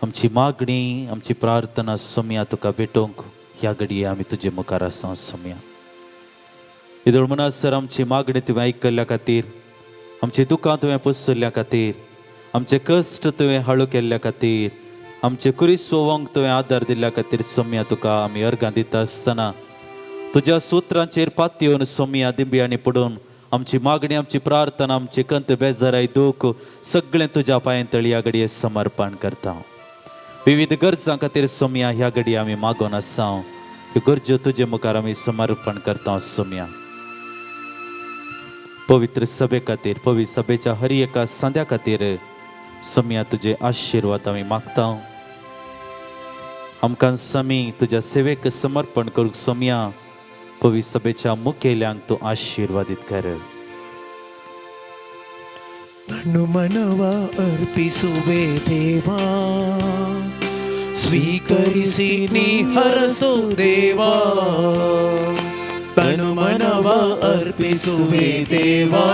आमची मागणी आमची प्रार्थना सोम्या तुका भेटोवंक ह्या घडये आमी तुजे मुखार आसा सोम्या. येदोळ म्हणसर आमची मागणी तुवें आयकल्ल्या खातीर, आमची दुकां तुवें पुसल्ल्या खातीर, आमचे कश्ट तुवें हाळू केल्ल्या खातीर, आमचे कुरीस वोंक तुवें आदार दिल्ल्या खातीर सोम्या तुका आमी अर्गां दिता आसतना तुज्या सुत्रांचेर पातयेवन सोम्या दिंब्यांनी पडून आमची मागणी आमची प्रार्थना आमची कंत बेजाराय दूख सगळें तुज्या पांयां तळी ह्या घडये समर्पण करता. विविध गरजां खातीर सोम्या ह्या घडये आमी मागोन आसा, ह्यो गरज्यो तुजे मुखार आमी समर्पण करता सोम्या. पवित्र सभे खातीर, पवित्र सभेच्या हर एका सांद्या खातीर सोम्या तुजे आशिर्वाद आमी मागता. आमकां समी तुज्या सेवेक समर्पण करूंक सोम्या पवित्र सभेच्या मुखेल्यांक तूं आशिर्वादीत कर. ತನು ಮನವ ಅರ್ಪಿಸುವೆ ದೇವಾ, ಸ್ವೀಕರಿಸಿ ನೀ ಹರಸು ದೇವಾ, ತನು ಮನವ ಅರ್ಪಿಸುವೆ ದೇವಾ,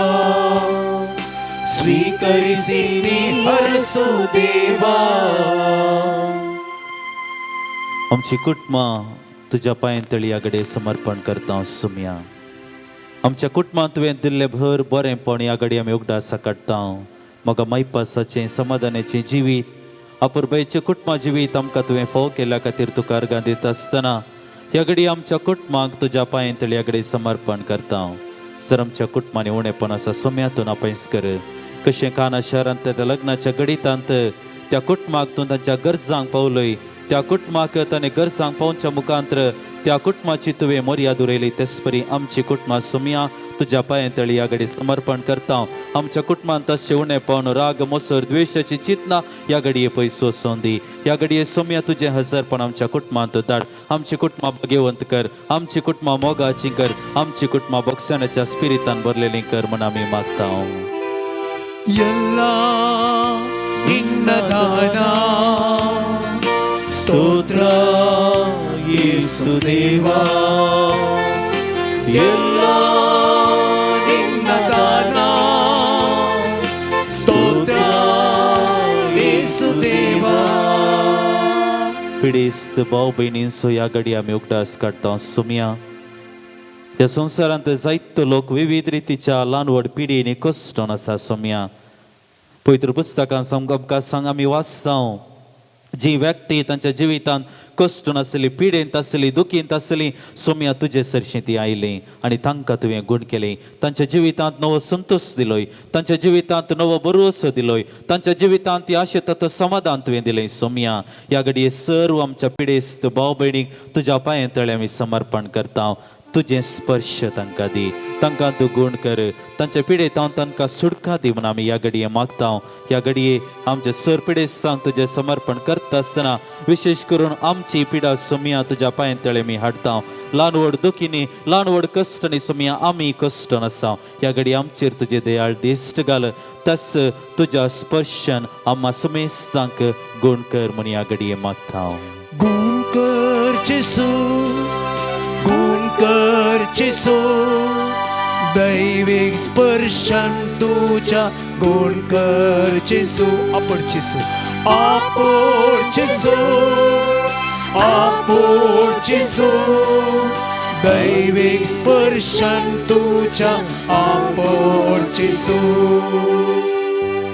ಸ್ವೀಕರಿಸಿ ನೀ ಹರಸು ದೇವಾ. आमची कुटुंबां तुज्या पांयां तळया कडेन समर्पण करता सुमया. आमच्या कुटुंबांत तुवें दिल्लें भर बरेंपण ह्या घडये आमी उगडासा काडटा. म्हाका मायपासाचें समाधानाचें जिवीत, अपुरबायेचें कुटुंबा जिवीत आमकां तुवें फोव केल्या खातीर तुका अर्गां दिता आसतना ह्या घडये आमच्या कुटुंबाक तुज्या पांयां तळया कडेन समर्पण करता. जर आमच्या कुटुंबांनी उणेपण आसा सोम्यातून आपयस कर. कशें काना शहरांत त्या लग्नाच्या गडितांत त्या कुटुंबाक तूं तांच्या गरजांक पावलय, त्या कुटुंबाक ताणें गरजांक पावच्या मुखांत्र त्या कुटुंबाची तुवें मर्याद उरयली, तेच परी आमची कुटुंबां सोमया तुज्या पांयां तळया कडेन समर्पण करता. आमच्या कुटुंबांत तशें उणेपण, राग, मोसर, द्वेशाची चिंतना ह्या घडये पयस वचोन दी. ह्या घडये सोमया तुजें हजरपण आमच्या कुटुंबांत धाड. आमची कुटुंबां भाग्यवंत कर, आमची कुटुंबां मोगाची कर, आमची कुटुंबां बोगसाण्याच्या स्पिरितान भरलेलीं कर म्हूण आमी मागता. ಎಲ್ಲ ನಿನ್ನ ದಾನ, ಸ್ತೋತ್ರ ಯೇಸುದೇವಾ, ಎಲ್ಲ ನಿನ್ನ ದಾನ, ಸ್ತೋತ್ರ ಯೇಸುದೇವಾ. पिडेस्त भाव भयणींचो ह्या घडये आमी उगडास काडटा सुमया. ह्या संवसारांत जायतो लोक विविध रितीच्या ल्हान व्हड पिडींनी कश्टोन आसा सोम्या. पवित्र पुस्तकां आमकां सांग आमी वाचता, जी व्यक्ती तांच्या जिवितांत कश्टून आसली, पिडेंत आसली, दुखींत आसली, सोम्या तुजे सरशीं ती आयली आनी तांकां तुवें गूण केली. तांच्या जिवितांत नवो संतोश दिलोय, तांच्या जिवितांत नवो भरवसो दिलोय, तांच्या जिवितांत ती आशेता तो समाधान तुवें दिलें सोम्या. ह्या घडये सर्व आमच्या पिडेस्त भाव भयणीक तुज्या पांये तळे आमी समर्पण करता. तुजें स्पर्श तांकां दी, तांकां तूं गूण कर, तांच्या पिडेंत हांव तांकां सुटका दी म्हूण आमी ह्या घडये मागता. ह्या घडये आमच्या सर पिडेस्तांक तुजें समर्पण करता आसतना विशेश करून आमची पिडा सोमया तुज्या पांये तळे आमी हाडटा. ल्हान व्हड दुखींनी, ल्हान व्हड कश्टांनी सोमया आमी कश्ट आसा. ह्या घडये आमचेर तुजें दयाळ दिश्ट घाल, तस तुज्या स्पर्शन आम्हा सुमेस्तांक गूण कर म्हूण ह्या घडये मागता. गुण कर जेसू, गुण कर जेसू, दैविक स्पर्शन तुझ्या गुण कर जेसू. आपण जेसू, आपण जेसू, आपण जेसू, दैविक स्पर्शन तुझ्या आपण जेसू.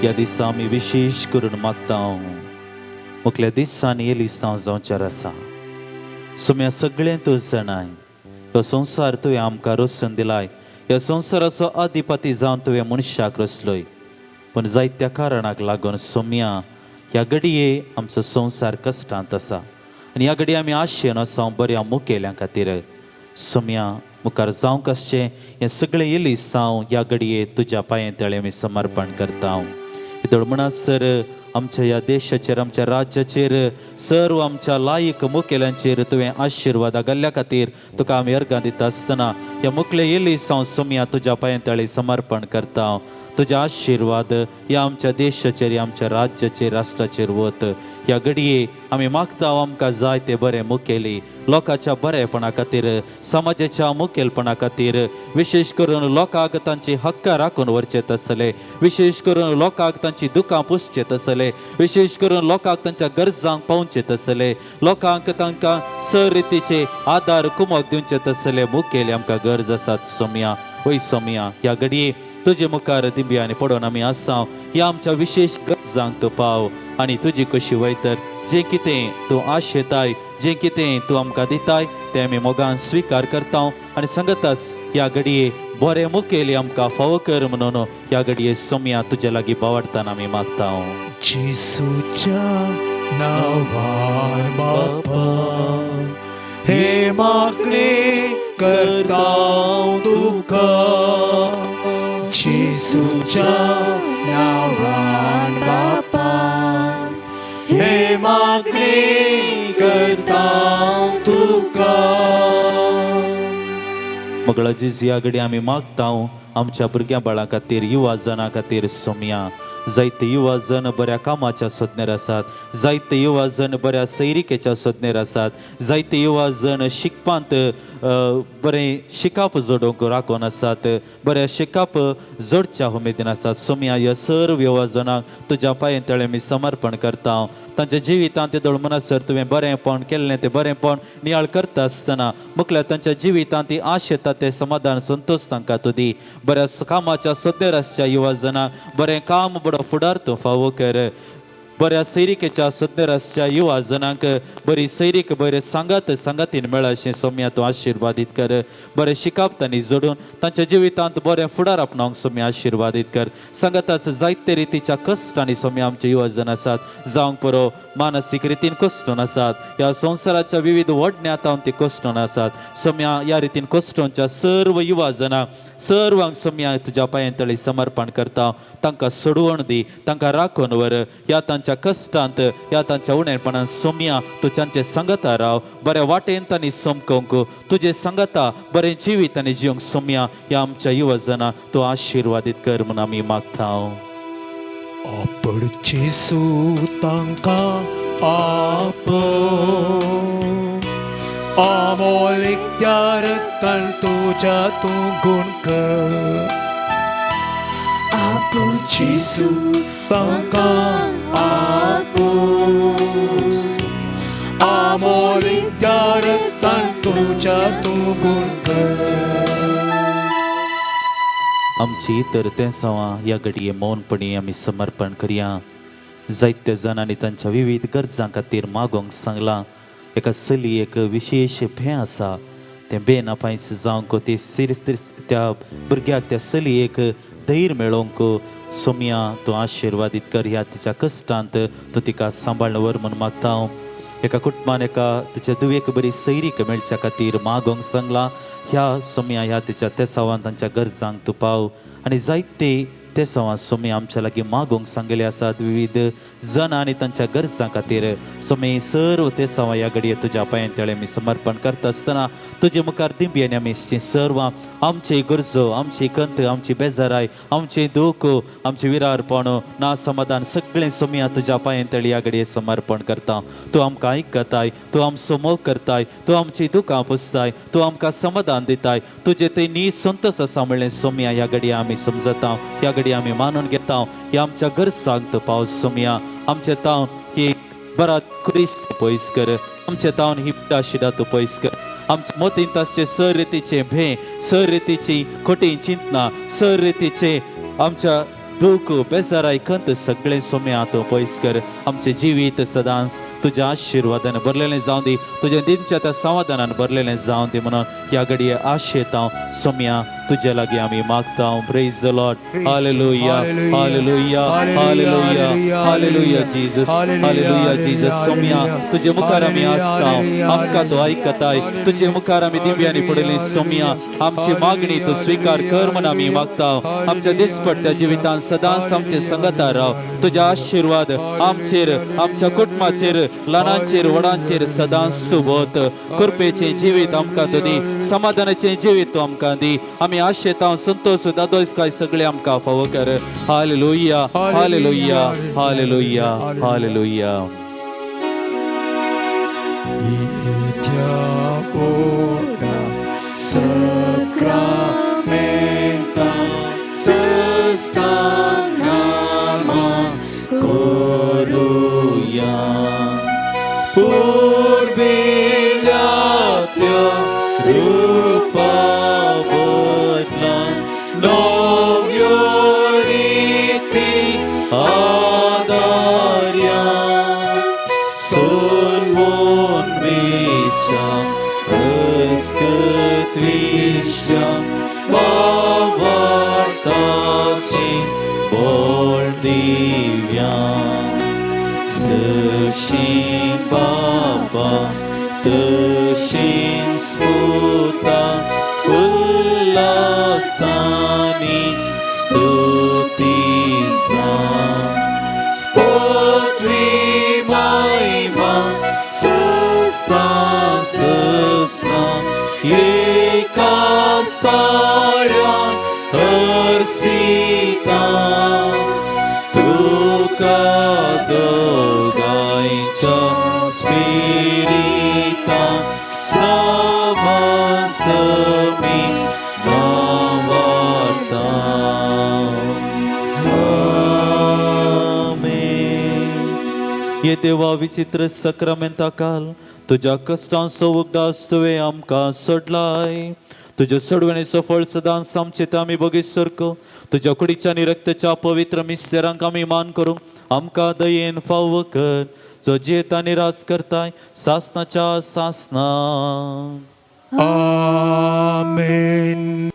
ह्या दिसा आमी विशेश करून मागता, मुखल्या दिसांनी एलिसांव जावचेर आसा. सुम्या सगळें तूं जाणाय, ह्यो संवसार तुवें आमकां रचून दिलाय, ह्या संवसाराचो अधिपती जावन तुवें मनशाक रचलोय. पूण जायत्या कारणाक लागून सोम्या ह्या घडये आमचो संवसार कश्टांत आसा आनी ह्या घडये आमी आशेन आसा बऱ्या मुखेल्यां खातीर. सोम्या मुखार जावंक आसचें हें सगळें एलिसांव ह्या घडये तुज्या पांये तळे आमी समर्पण करता. येदोळ म्हणसर आमच्या ह्या देशाचेर, आमच्या राज्याचेर, सर्व आमच्या लायक मुखेल्यांचेर तुवें आशिर्वादा घाल्ल्या खातीर तुका आमी अर्गां दिता आसतना ह्या मुखले एलिसांव सोमया तुज्या पांये तळे समर्पण करता. तुज्या आशिर्वाद ह्या आमच्या देशाचेर, ह्या आमच्या राज्याचेर, राष्ट्राचेर वत. ह्या घडये आमी मागता आमकां जाय ते बरे मुखेली, लोकांच्या बरेपणा खातीर, समाजाच्या मुखेलपणा खातीर, विशेश करून लोकांक तांची हक्कां राखून व्हरचे तसले, विशेश करून लोकांक तांची दुकां पुसचे तसले, विशेश करून लोकांक तांच्या गरजांक पावचे तसले, लोकांक तांकां सर रितीचे आदार कुमक दिवचे तसले मुखेली आमकां गरज आसात सोमया. वय सोमया, ह्या घडये तुजे मुखार दिंब्यांनी पडोन आमी आसा. ह्या आमच्या विशेश गरजांक तूं पाव आनी तुजी कशी वयतर जें कितें तूं आशेताय, जें कितें तूं आमकां दिताय तें आमी मोगान स्विकार करता आनी सांगतास ह्या घडये बरें मुखेली आमकां फावो कर म्हणून ह्या घडये सोमया तुजे लागीं बावडटाना आमी मागता. जेसूच्या नांवान बापा हे मागणे करता तुका, जेसूच्या नांवान बापा हे मागणे करता तुका. मगळा जेजू ह्या घडये आमी मागता आमच्या भुरग्यां बाळां खातीर, युवा जणां खातीर सोमया. जायते युवा जण बऱ्या कामाच्या सोदनेर आसात, जायते युवा जण बऱ्या सैरिकेच्या सोदनेर आसात, जायते युवा जण शिकपांत बरें शिकाप जोडूंक राखून आसात, बऱ्या शिकाप जोडच्या उमेदीन आसात. सोमया ह्या सर्व युवा जणांक तुज्या पांये तळे मी समर्पण करता. तांच्या जिवितांत ते दोळ म्हणसर तुवें बरेंपण केल्लें तें बरेंपण नियाळ करता आसतना मुखल्या तांच्या जिवितांत ती आश येता तें समाधान संतोश तांकां तूं दी. बऱ्या कामाच्या सोदनेर आसच्या युवा जणांक बरें काम बरो फुडार तूं फावो कर. बऱ्या सैरिकेच्या सोदनेर आसच्या युवा जणांक बरी सैरीक बरें सांगात सांगातीन मेळाशें सोम्या तूं आशिर्वादीत कर. बरें शिकाप तांणी जोडून तांच्या जिवितांत बरें फुडार आपणावंक सोम्या आशिर्वादीत कर. सांगात जायते रितीच्या कश्टांनी सोम्या आमचे युवा जण आसात, जावंक बरो मानसीक रितीन कश्टून आसात, ह्या संवसाराच्या विविध ओडण्यांत ते कश्टून आसात. सोम्या ह्या रितीन कश्टोंच्या सर्व युवा जणांक सर्वांक सोम्या तुज्या पांये तळी समर्पण करता. तांकां सोडवण दी, तांकां राखून व्हर. ह्या तांच्या कश्टांत ह्या तांच्या उणेपणान सोम्या तूं तांचे सांगता राव. बऱ्या वाटेन तांणी समकोंक तुजे सांगता बरें जिवीत आनी जिवंक सोम्या ह्या आमच्या युवा जणांक तूं आशिर्वादीत कर म्हूण आमी मागता. आपडची तांकां आप आमोलीक त्या रक्तान तुज्या तूं गुण कर. आपुची तांकां आपोस आमोलीक त्या रक्तान तुज्या तूं गुण कर. आमची तर तेंसांवां ह्या घडये मौनपणी आमी समर्पण करया. जायत्या जाणांनी तांच्या विविध गरजां खातीर मागोंक सांगलां. एका चलयेक विशेश भें आसा, तें बेन पांयस जावंक ती त्या भुरग्याक त्या चलयेक धैर्य मेळोवंक सोमया तूं आशिर्वादीत कर. ह्या तिच्या कश्टांत तूं तिका सांबाळून व्हर म्हूण मागता हांव. एका कुटुंबान एका तिच्या धुवेक बरी सैरीक मेळच्या खातीर मागोंक सांगलां. ह्या सोमया ह्या तिच्या तेसावान तांच्या गरजांक तूं पाव. आनी जायते तेसावां सोमी आमच्या लागीं मागोंक सांगिल्ले आसात विविध जण आनी तांच्या गरजां खातीर. सोमी सर्व तेसावां ह्या घडये तुज्या पांयां तळे आमी समर्पण करता आसतना तुजे मुखार दिंबी आनी आमी सर्वां आमची गरजो, आमची कंत, आमची बेजाराय, आमचें दूख, आमचें विरारपण, ना समाधान सगळें सोमया तुज्या पांयां तळे ह्या घडये समर्पण करता. तूं आमकां आयकताय, तूं आमचो मोग करताय, तूं आमची दुकां पुसताय, तूं आमकां समाधान दिताय. तुजें थंय नी संतोश आसा म्हणलें सोमया ह्या घडये आमी समजता, ह्या घडये आमी मानून घेता. ह्या आमच्या गरजांक तूं पावस सोमया. आमचे तावन ही बरात क्रिस्त पयस कर, आमचे तावन ही शिडा तूं पयस कर. आमच्या मतींत आसचे सर रितीचें भें, सर रितीची खोटी चिंतना, सर रितीचे आमच्या दूख बेजाराय खंत सगळें सोम्या तूं पयस कर. आमचें जिवीत सदांच तुज्या आशिर्वादान भरलेलें जावं दी, तुज्या दिमच्या त्या समाधानान भरलेलें जावं दी म्हणून ह्या घडये आशेता सोम्या तुज्या लागीं आमी मागता. Praise the Lord. Hallelujah, hallelujah, hallelujah, hallelujah Jesus, hallelujah Jesus. Somya तुजे मुखार आमी आसा, आमकां तूं आयकताय. तुजे मुखार आमी दिव्यांनी पडली सोम्या आमची मागणी तूं स्विकार कर म्हूण आमी मागता. आमच्या दिसपट्ट्या जिवितांत सदांच आमचे संगता राव. तुज्या आशिर्वाद आमचेर, आमच्या कुटुंबाचेर, ल्हानांचेर, व्हडांचेर सदांच तूं वत. कृपेचें जिवीत आमकां तूं दी, समाधानाचें जिवीत तूं आमकां दी. आमी आशेता संतोश दादोस काय सगळे आमकां फावो कर. Hallelujah, hallelujah, hallelujah, hallelujah. Sacramenta Sastanama Koruya Purbilatya Rupa Bodla Novyoriti Adarya Solmon Mecha Eskatvisha Bavartachi Boldivya Sashin Baba Tashin Sputa Ullasani Stutisa Potvi Maima Sasta Sasta Ekastalya Harsita Tu देवा विचित्र सक्रामेंता काल तुज्या कश्टांचो उगडास तुवें आमकां सोडलाय. तुज्या सोडवणेचो फळ सदांच आमचे ते आमी बगीत सारको तुज्या कुडीच्या आनी रक्ताच्या पवित्र मिस्तेरांक आमी मान करूंक आमकां दयेन फावो कर, जो जियेता आनी राज करताय सासनाच्या सासना. आमेन.